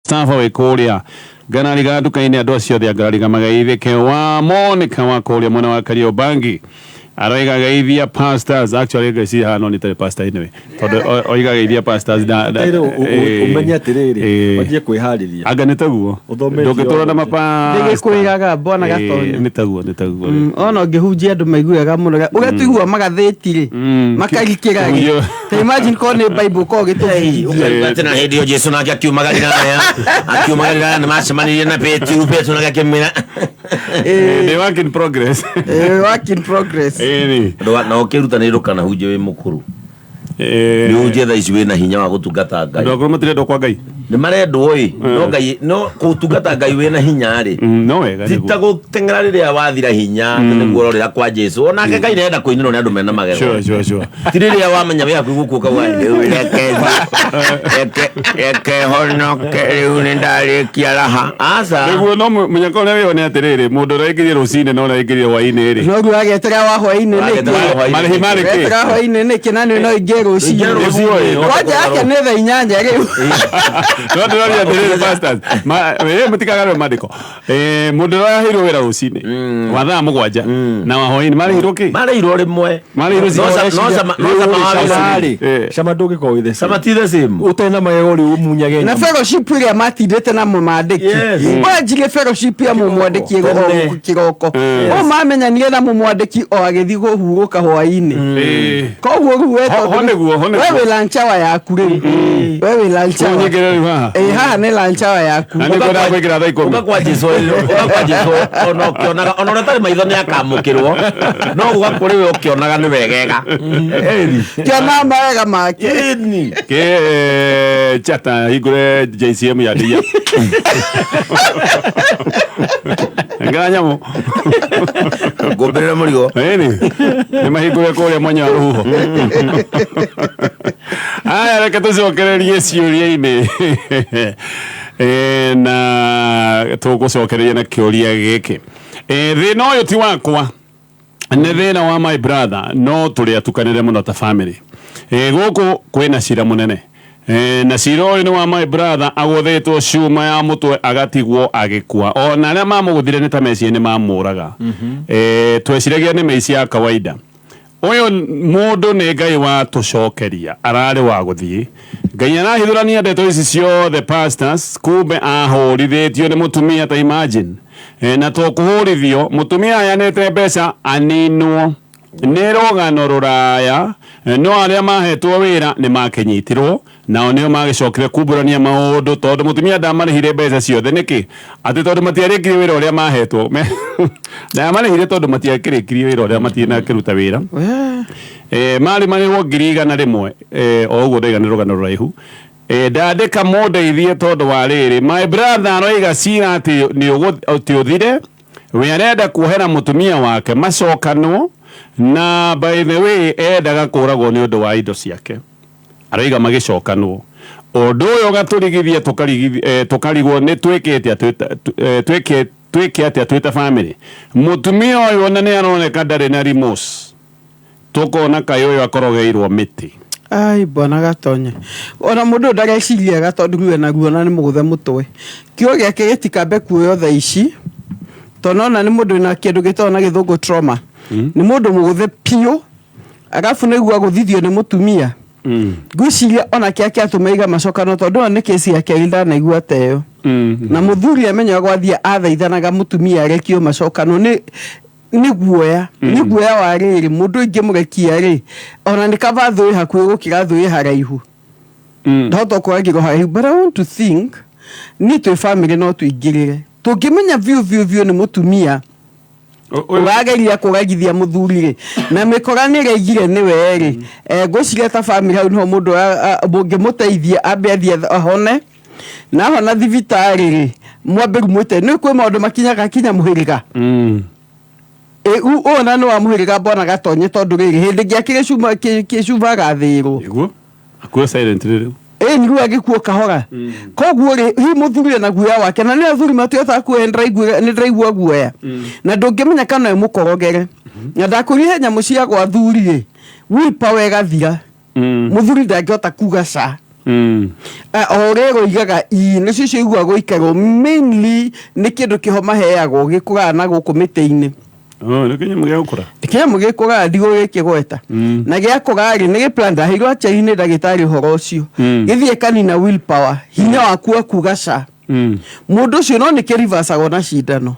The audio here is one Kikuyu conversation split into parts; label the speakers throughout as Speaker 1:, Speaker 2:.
Speaker 1: Mustafa wĩ kũrĩa Ngarariga nduka-inĩ, andũ acio othe a Ngarariga mageithĩke. Wa Monica wa kũrĩa mwena wa Kariobangi aroiga geithia pastors. Actually, ngwĩciria haha no nĩtarĩ pastor anyway, tondũ oiga geithia pastors na
Speaker 2: Ũmenye atĩrĩrĩ, wanjie kwĩharĩria.
Speaker 1: Anga nĩ taguo.
Speaker 2: Ũthome.
Speaker 1: Ndũngĩtũra na mapasta.
Speaker 3: Ndĩgĩkwĩraga, bwana Gatonya.
Speaker 1: Nĩ taguo, nĩ taguo.
Speaker 3: Ona ũngĩhunjia andũ maiguaga mũno ũrĩa tũigua magathĩti rĩ, makarikĩra rĩ. Ta imagine korwo nĩ Bible korwo gĩtũbundithia.
Speaker 4: Ũkaigua atĩ na hĩndĩ ĩyo Jesu nake akiuma Galilaya, akiuma Galilaya nĩ macemanirie na Petero. Petero nake akĩmwĩra
Speaker 1: Nĩ work in progress.
Speaker 3: Work in progress.
Speaker 1: Ĩni.
Speaker 4: Na ũkĩrutanĩria ndũkanahunjie wĩ mũkũrũ. Nĩ ũnjie thaa ici wĩna hinya wa gũtungata Ngai.
Speaker 1: Andũ akũrũ matirendwo kwa Ngai.
Speaker 4: Nĩ marendwo ĩ, no Ngai no kũtungata Ngai wĩna hinya rĩ,
Speaker 1: No wega
Speaker 4: ti ta
Speaker 1: nĩguo.
Speaker 4: gũteng'era rĩrĩa wathira hinya atĩ nĩguo ũrorĩra kwa Jesu. Onake Ngai nĩarenda kũinĩrwo nĩ andũ mena magego.
Speaker 1: Sure.
Speaker 4: Ti rĩrĩa wamenya wĩ hakuhĩ gũkua ũkauga rĩu reke reke reke honoke, rĩu nĩ ndarĩkia raha. Aca.
Speaker 1: Nĩguo, no mũnyaka ũrĩa wĩho nĩ atĩrĩrĩ, mũndũ ũrĩa aingĩrire rũcinĩ na ũrĩa aingĩrire hwainĩ rĩ,
Speaker 3: No rĩu agetera wa hwainĩ
Speaker 4: Agetera
Speaker 3: nĩkĩ?
Speaker 4: wa hwainĩ.
Speaker 1: Marĩhi marĩ kĩ?
Speaker 3: Agetera hwainĩ nĩkĩ na nĩ no ingĩ rũcinĩ?
Speaker 4: Ingĩ rũcinĩ.
Speaker 3: Kwanja yake nĩ thaa 8 rĩu.
Speaker 1: No ndĩroria atĩrĩrĩ, pastors, mũtikagarũre maandĩko. Mũndũ ũrĩa waheirwo wĩra rũcinĩ wa thaa 7 na wa hwainĩ marĩhirwo kĩ?
Speaker 4: Marĩirwo rĩmwe.
Speaker 1: Marĩhirwo.
Speaker 4: No cama, no cama wa wĩra.
Speaker 2: Cama rĩ, cama ndũngĩkorwo wĩ the same.
Speaker 4: Cama ti the same.
Speaker 2: Ũtarĩ na magego rĩ, ũmunyage
Speaker 3: Na
Speaker 2: nyama.
Speaker 3: fellowship ĩrĩa matindĩte na mũmandĩki. Wanjirie fellowship ya mũmwandĩki
Speaker 2: Tene.
Speaker 3: kĩroko. Ũũ mamenyanire na mũmwandĩki o agĩthiĩ kũhurũka hwainĩ. Koguo rĩu we
Speaker 1: Ho nĩguo, ho nĩguo.
Speaker 3: We wĩ lunch hour yaku rĩu. We wĩ lunch hour.
Speaker 1: Ũnyingĩre rĩu haha.
Speaker 3: Ĩ, haha nĩ lunch hour yaku.
Speaker 1: Na nĩngwenda gwĩkĩra thaa 10.
Speaker 4: Ũka kwa Jesu, ũka kwa Jesu, ona ũkĩonaga, ona ũrĩa ũtarĩ maitho nĩ akamũkĩrwo, no gũka kũrĩ we ũkĩonaga nĩ wegega. Ĩni.
Speaker 3: Kĩona mawega make.
Speaker 4: Ĩni.
Speaker 1: Ke chata hingũre JCM ya ndia ngara nyamũ.
Speaker 4: Ngũmbĩrĩre mũrigo.
Speaker 1: Ĩni nĩ mahingũre kũrĩa mwanya wa rũhuho. Aya, reke tũcokererie ciũria-inĩ. Na tũgũcokereria na kĩũria gĩkĩ. Thĩna ũyũ ti wakwa, nĩ thĩna wa my brother, no tũrĩ atukanĩre mũno ta family. Gũkũ kwĩna cira mũnene. Na cira ũyũ nĩ wa my brother agũthĩtwo cuma ya mũtwe agatigwo agĩkua. Ona arĩa mamũgũthire nĩ ta meciria nĩ mamũraga. Tweciragia nĩ mĩici ya kawaida. Ũyũ mũndũ nĩ Ngai watũcokeria, ararĩ wa gũthiĩ. Ngai arahithũrania ndeto ici ciothe, pastors, kumbe ahũrithĩtio nĩ mũtumia. Ta imagine. Na to kũhũrithio, mũtumia aheanĩte mbeca aninwo. Nĩ rũgano rũraya, no arĩa mahetwo wĩra nĩ makĩnyitirwo, nao nĩo magĩcokire kumbũrania maũndũ tondũ mũtumia ndamarĩhire mbeca ciothe. Nĩkĩ? Atĩ tondũ matiarĩkirie wĩra ũrĩa mahetwo. Ndamarĩhire tondũ matiakĩrĩkirie wĩra ũrĩa matinakĩruta wĩra. Marĩ marĩhwo 100,000. O ũguo ndaiga nĩ rũgano rũraihu. Ndandĩka mũndeithie tondũ wa rĩrĩ, my brother aroiga cira atĩ nĩ atĩ ũthire. We arenda kuohera mũtumia wake macokanwo, na by the way endaga kũragwo nĩ ũndũ wa indo ciake. Aroiga magĩcokanwo ũndũ ũyũ ũgatũrigithia, tũkarigwo nĩ twĩkĩte twĩke atĩa twĩ ta family. Mũtumia ũyũ ona nĩ aroneka ndarĩ na remorse, tũkona kaĩ ũyũ akorogeirwo mĩtĩ.
Speaker 3: Ai, bwana Gatonye, ona mũndũ ũyũ ndareciria tondũ rĩu ena ruo na nĩ mũgũthe mũtwe. Kĩo gĩake gĩtikambe kuoywo thaa ici, tondũ nona nĩ mũndũ wĩna kĩndũ gĩtagwo na Gĩthũngũ trauma. Nĩ mũndũ mũgũthe biũ, arabu nĩguo agũthithio nĩ mũtumia. Ngwĩciria ona kĩrĩa kĩatũma iga macokano, tondũ ĩyo nĩ kesi ya kerĩ ndanaigua ta ĩyo. Na mũthuri amenya gwathiĩ athaithanaga mũtumia arekio macokano nĩ guoya, nĩ guoya wa rĩrĩ, mũndũ ingĩmũrekia rĩ, ona nĩ kaba thũ ĩ hakuhĩ gũkĩra thũ ĩ haraihu. Ndahota kũragĩrwo haraihu, but I want to think niĩ twĩ family no tũingĩrĩre tũngĩmenya biũ biũ biũ nĩ mũtumia ũrageria kũragithia mũthuri rĩ, na mĩkora nĩ ĩraigire nĩwe rĩ. Ngwĩciria ta family hau nĩho mũndũ mũngĩmũteithia ambe athiĩ ahone, na ahona thibitarĩ rĩ, mwambe rĩu mwĩte nĩ kwĩ maũndũ makinyaga kinya mũhĩrĩga. Ũyũ na nĩ wa mũhĩrĩga, mbona Gatonye, tondũ rĩrĩ hĩndĩ ĩngĩ akĩrĩ cuma kĩcuba agathĩrwo.
Speaker 1: Nĩguo akuo silent rĩu.
Speaker 3: Ĩ nĩguo agĩkuo kahora. Koguo rĩ, hihi mũthuri ena guoya wake, na nĩ athuri matihotaga kuoya. Nĩ ndĩraigua guoya na ndũngĩmenya kana ĩmũkorogere. Na ndakwĩrire nyamũ cia gwa athuri rĩ, willpower ĩgathira. Mũthuri ndangĩhota kuga ca. O ũrĩa ĩroigaga ii nĩcio ciaigua gũikarwo mainly nĩ kĩndũ kĩho maheagwo gĩkũraga na gũkũ mĩtĩ-inĩ.
Speaker 1: Oh, nĩ kĩnyamũ gĩa gũkũra.
Speaker 3: Kĩnyamũ gĩkũraga ndigũgĩkĩgweta. Na gĩakũra rĩ, nĩ gĩplan ndaheirwo achei nĩ ndagĩtarĩ ũhoro ũcio. Gĩthiĩ kanina will power, hinya waku wa kuga ca. Mũndũ ũcio no nĩ kĩrivacagwo na cindano.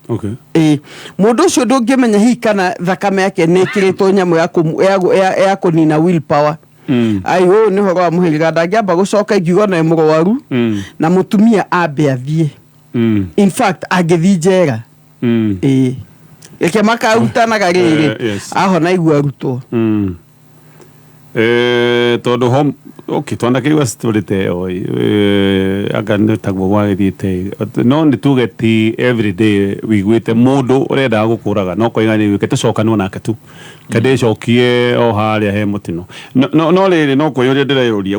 Speaker 1: Okay.
Speaker 3: Ĩĩ, mũndũ ũcio ndũngĩmenya hihi kana thakame yake nĩ ĩkĩrĩtwo nyamũ ya kũnina will power. Ai, ũyũ nĩ ũhoro wa mũhĩrĩga, ndangĩamba gũcoka ingiuga ona e mũrwaru na mũtumia ambe athiĩ. In fact angĩthiĩ njera. Ĩĩ, reke makarutanaga rĩrĩ. Ahona igua arutwo.
Speaker 1: Tondũ hom okay, twanakĩigua story ta ĩyo anga nĩ taguo gwagĩthiĩte, no nĩ tuge ti everyday wĩiguĩte mũndũ ũrendaga gũkũraga no koiga nĩ wĩke tũcokanwo nake tu kandĩcokie o harĩa he mũtino. No rĩrĩ, no kwĩyũria ndĩreyũria,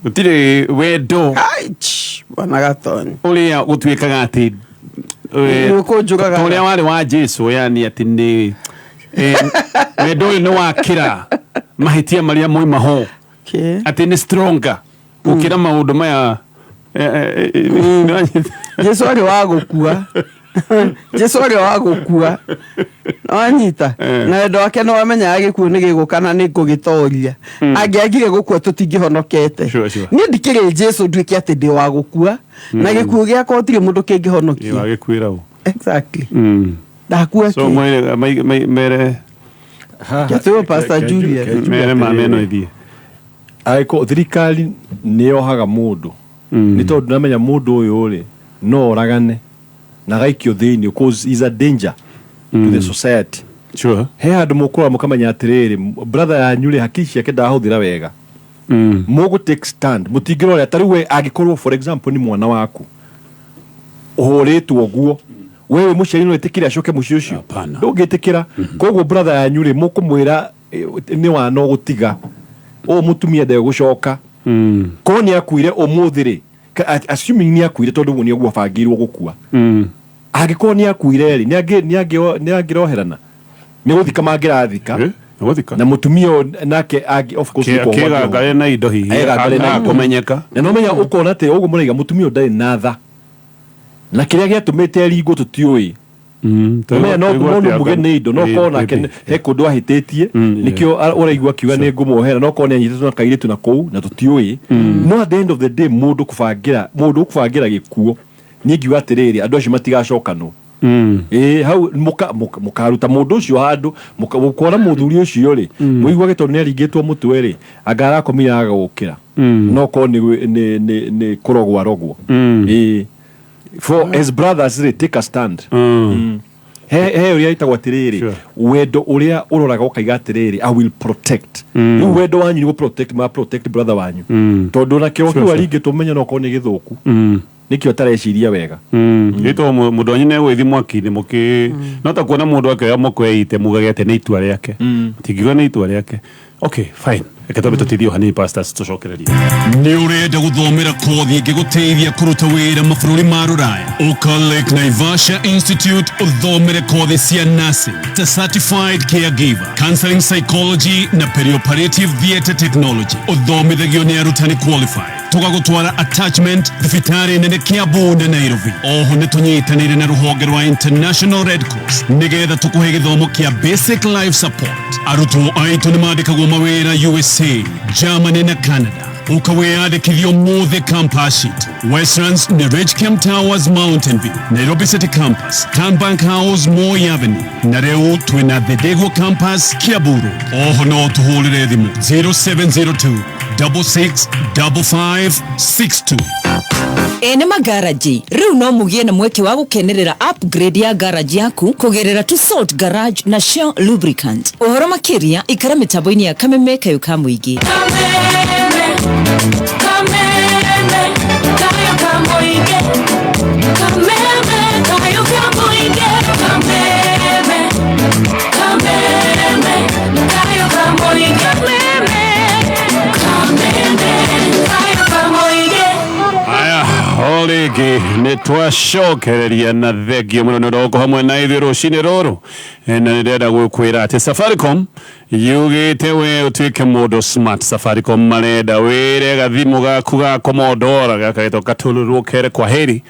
Speaker 1: gũtirĩ wendo
Speaker 3: Ai, tch, bwana Gatonyi
Speaker 1: ũrĩa gũtuĩkaga atĩ
Speaker 3: Nĩ ũkũnjũraga.
Speaker 1: ta ũrĩa warĩ wa Jesu, yani atĩ nĩ wendo ũyũ nĩ wakĩra mahĩtia marĩa moima ho, atĩ nĩ stronger gũkĩra maũndũ maya.
Speaker 3: Jesu arĩ wa gũkua, Jesu arĩ wa gũkua, nĩwanyita? Na wendo wake nĩ wamenyaga gĩkuũ nĩ gĩgũka na nĩ ngũgĩtoria. Angĩagire gũkua tũtingĩhonokete. Niĩ ndikĩrĩ Jesu nduĩke atĩ ndĩ wa gũkua na gĩkuũ gĩakwa gũtirĩ mũndũ kĩngĩhonokia.
Speaker 1: Wagĩkuĩra ũ?
Speaker 3: Exactly. Ndakua
Speaker 1: So
Speaker 3: kĩ?
Speaker 1: mere
Speaker 3: Gĩatũĩrwo Pastor Julian.
Speaker 1: Mere mame no ithiĩ.
Speaker 2: Angĩkorwo thirikari nĩ yohaga mũndũ nĩ tondũ namenya mũndũ ũyũ rĩ no oragane na agaikio thĩinĩ cause is a danger to the society. He handũ mũkũrora mũkamenya atĩrĩrĩ, brother yanyu rĩ, hakiri ciake ndahũthĩra wega, mũgũ take stand, mũtingĩrora ta rĩu we angĩkorwo for example nĩ mwana waku ũhũrĩtwo ũguo, we wĩ mũciari no ĩtĩkĩre acoke mũciĩ ũcio?
Speaker 1: Hapana.
Speaker 2: Ndũngĩtĩkĩra. Koguo brother yanyu rĩ, mũkũmwĩra nĩ wana ũgũtiga ũũ, mũtumia ndegũcoka. Korwo nĩ akuire ũmũthĩ rĩ, assuming nĩ akuire, tondũ ũguo nĩguo abangĩirwo gũkua, angĩkorwo nĩ akuire rĩ, nĩ angĩroherana, nĩ gũthika mangĩrathika?
Speaker 1: Nĩ gũthika.
Speaker 2: Na mũtumia ũyũ nake of course nĩ kuohwo angĩohwo.
Speaker 1: Kĩgangare na indo hihi.
Speaker 2: Egangare na indo.
Speaker 1: Kũmenyeka.
Speaker 2: Na no menya ũkona atĩ ũguo mũraiga mũtumia ũyũ ndarĩ na tha na kĩrĩa gĩatũmĩte ringwo tũtiũĩ. Menya no no muge nĩ indo, no korwo nake he kũndũ ahĩtĩtie, nĩkĩo ũraigua akiuga nĩ ngũmuohera, no korwo nĩ anyitĩtwo na kairĩtu na kũu na tũtiũĩ. No at the end of the day, mũndũ kũbangĩra gĩkuũ, niĩ ngiuga atĩrĩrĩ, andũ acio matigacokanwo. Ĩĩ, hau mũkaruta mũndũ ũcio handũ mũkona mũthuri ũcio rĩ, mũiguage tondũ nĩ aringĩtwo mũtwe rĩ, anga arakomire aga gũkĩra, no korwo nĩ kũrogwo arogwo. Ĩĩ, for as brothers rĩ, take a stand. He ũrĩa ĩtagwo atĩrĩrĩ, wendo ũrĩa ũroraga ũkaiga atĩrĩrĩ, "I will protect." Rĩu wendo wanyu nĩ protect, ma protect brother wanyu, tondũ ona kĩro kĩu aringĩtwo menyo no korwo nĩ gĩthũku, nĩkĩo atareciria wega.
Speaker 1: Gĩtwo mũndũ wanyu nĩegũgĩthiĩ mwaki-inĩ mũkĩ no ta kuona mũndũ akĩoya moko eite mugage atĩ nĩ itua rĩake, tingiuga nĩ itua rĩake. Okay, fine, reke twambe tũtithie o hanini, pastors, tũcokererie.
Speaker 5: Nĩ ũrenda gũthomera kothi ĩngĩgũteithia kũruta wĩra mabũrũri ma rũraya? Ũka Lake Naivasha Institute ũthomere kothi cia nursing ta certified caregiver, counseling psychology na perioperative theatre technology. Ũthomithagio nĩ arutani qualified, tũgagũtwara attachment thibitarĩ nene Kiambu na Nairobi. Oho nĩ tũnyitanĩire na rũhonge rwa International Red Cross nĩgetha tũkũhe gĩthomo kĩa basic life support. Arutwo aitũ nĩ mandĩkagwo mawĩra USA, Germany na Canada. Ũka wĩyandĩkithie ũmũthĩ campus citũ Westlands nĩ Ridgecamp Towers, Mountain View, Nairobi City Campus, Cambank House, Moi Avenue, na rĩu twĩna Thedego Campus, Kiambu Road. Oho no tũhũrĩre thimũ 0702 665562.
Speaker 6: Ene magaraji rĩu no mũgĩe na mweke wa gũkenerera upgrade ya garage yaku kũgerera Tusalt Garage na Shell Lubricant. Ũhoro makĩria ikara mĩtambo-inĩ ya Kameme Kayũ ka Mũingĩ.
Speaker 7: Kameme, kameme, kayo kamoige. Kameme, kayo kamoige. Kameme, kameme, kayo kamoige. Kameme, kameme, kayo kamoige.
Speaker 1: Aya, o rĩngĩ. Rĩngĩ nĩ twacokereria na thengio mũno nĩ ũndũ wa gũkorwo hamwe na ithuĩ rũcinĩ rũrũ. Na nĩ ndĩrenda gũkwĩra atĩ Safaricom yugĩte we ũtuĩke mũndũ smart. Safaricom marenda wĩre gathimũ gaku ga komondora gaka getwo katũrũrwo kere kwa heri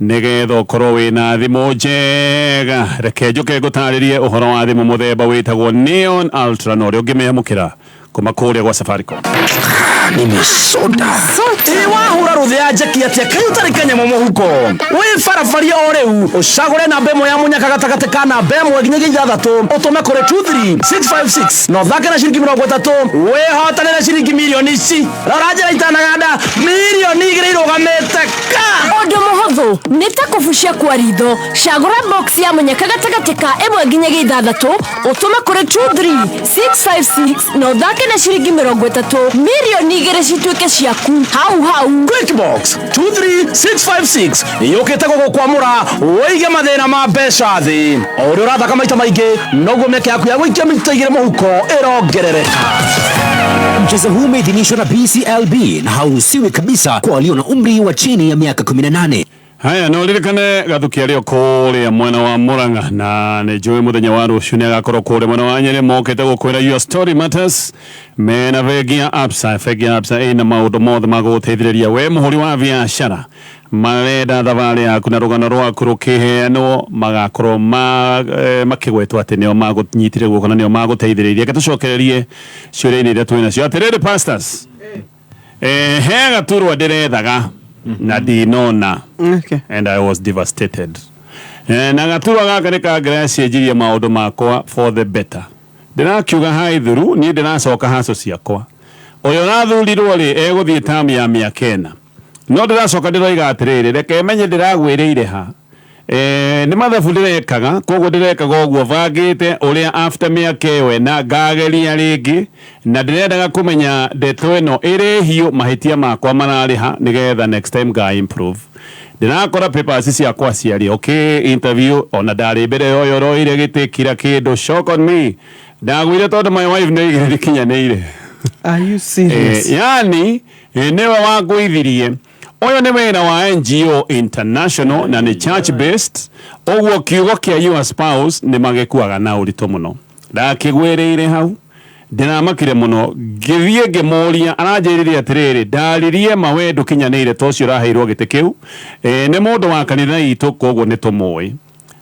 Speaker 1: nĩgetha ũkorwo wĩna thimũ njega. Reke njũke ngũtarĩrie ũhoro wa thimũ mũthemba wĩtagwo Neon Ultra na ũrĩa ũngĩmĩamũkĩra kuma kũrĩa gwa Safaricom.
Speaker 8: Nimesota. Ĩ wahũra rũthĩ ya njeki atĩa kaĩ ũtarĩ kanyamũ mũhuko? Wĩ barabaria o rĩu ũcagũre namba ĩmwe ya mũnyaka gatagatĩ ka namba ĩmwe nginyagia ithathatũ ũtũme kũrĩ 23656 na ũthake na ciringi 30 wĩhotanĩre ciringi mirioni ici. Rora njĩra itanaganda 2 million irũgamĩte ka.
Speaker 9: Ũndũ mũhũthũ nĩ ta kũbucia kwa ritho. Cagũra box ya mũnyaka gatagatĩ ka ĩmwe nginyagia ithathatũ ũtũme kũrĩ 23656 na ũthake na ciringi 30 2 million cituĩke ciaku hau hau.
Speaker 8: Quick Box 23656 yũkĩte gũgũkwamũra wĩige mathĩna ma mbeca thĩ. O ũrĩa ũrathaka maita maingĩ noguo mĩeke yaku ya gũikia 2 mita mũhuko ĩrongerereka.
Speaker 10: Mchezo huu umeidhinishwa na BCLB na hauruhusiwi kabisa kwa walio na umri wa chini ya miaka 18.
Speaker 1: Haya, no ririkane Gathuki arĩ o kũrĩa mwena wa Murang'a na nĩ njũĩ mũthenya wa rũciũ nĩ agakorwo kũrĩa mwena wa Nyĩrĩ mokĩte gũkwĩra your story matters mena bengi ya Absa. Bengi ya Absa ĩna maũndũ mothe ma gũgũteithĩrĩria we mũhũri wa biacara. Marenda thabarĩ yaku na rũgano rwaku rũkĩheanwo magakorwo makĩgwetwo atĩ nĩo magũnyitire guoko na nĩo magũteithĩrĩirie. Reke tũcokererie ciũria-inĩ iria twĩ nacio. Atĩrĩrĩ pastors, he gaturwa ndĩrethaga na ndinona and I was devastated. Na gaturwa gaka nĩ kangĩracenjirie maũndũ makwa for the better. Ndĩrakiuga haithuru niĩ ndĩracoka haco ciakwa. Ũyũ ũrathurirwo rĩ egũthiĩ term ya mĩaka 4 no ndĩracoka ndĩroiga atĩrĩrĩ, reke menye ndĩragwĩrĩire ha. Nĩ mathabu ndĩrekaga, koguo ndĩrekaga ũguo bangĩte ũrĩa after mĩaka ĩyo 4 ngageria rĩngĩ, na ndĩrendaga kũmenya ndeto ĩno ĩrĩ hiũ mahĩtia makwa mararĩha nĩgetha next time nga improve. Ndĩrakora papers ciakwa ciarĩ okay, interview ona ndarĩ mbere ya ũyũ ũroire gĩtĩ kira kĩndũ. Shock on me, ndagwire tondũ my wife nĩ oigire ndĩkinyanĩire.
Speaker 3: Are you serious?
Speaker 1: Yani nĩwe wangũithirie. Ũyũ nĩ wĩra wa NGO international na nĩ church based, ũguo kiugo kĩa your spouse nĩ magĩkuaga na ũritũ mũno. Ndakĩgwĩrĩire hau ndĩramakire mũno, ngĩthiĩ ngĩmũria, aranjĩrire atĩrĩrĩ, ndaririe mawe ndũkinyanĩire ta ũcio ũraheirwo gĩtĩ kĩu. Nĩ mũndũ wa kanitha itũ, koguo nĩ tũmũĩ.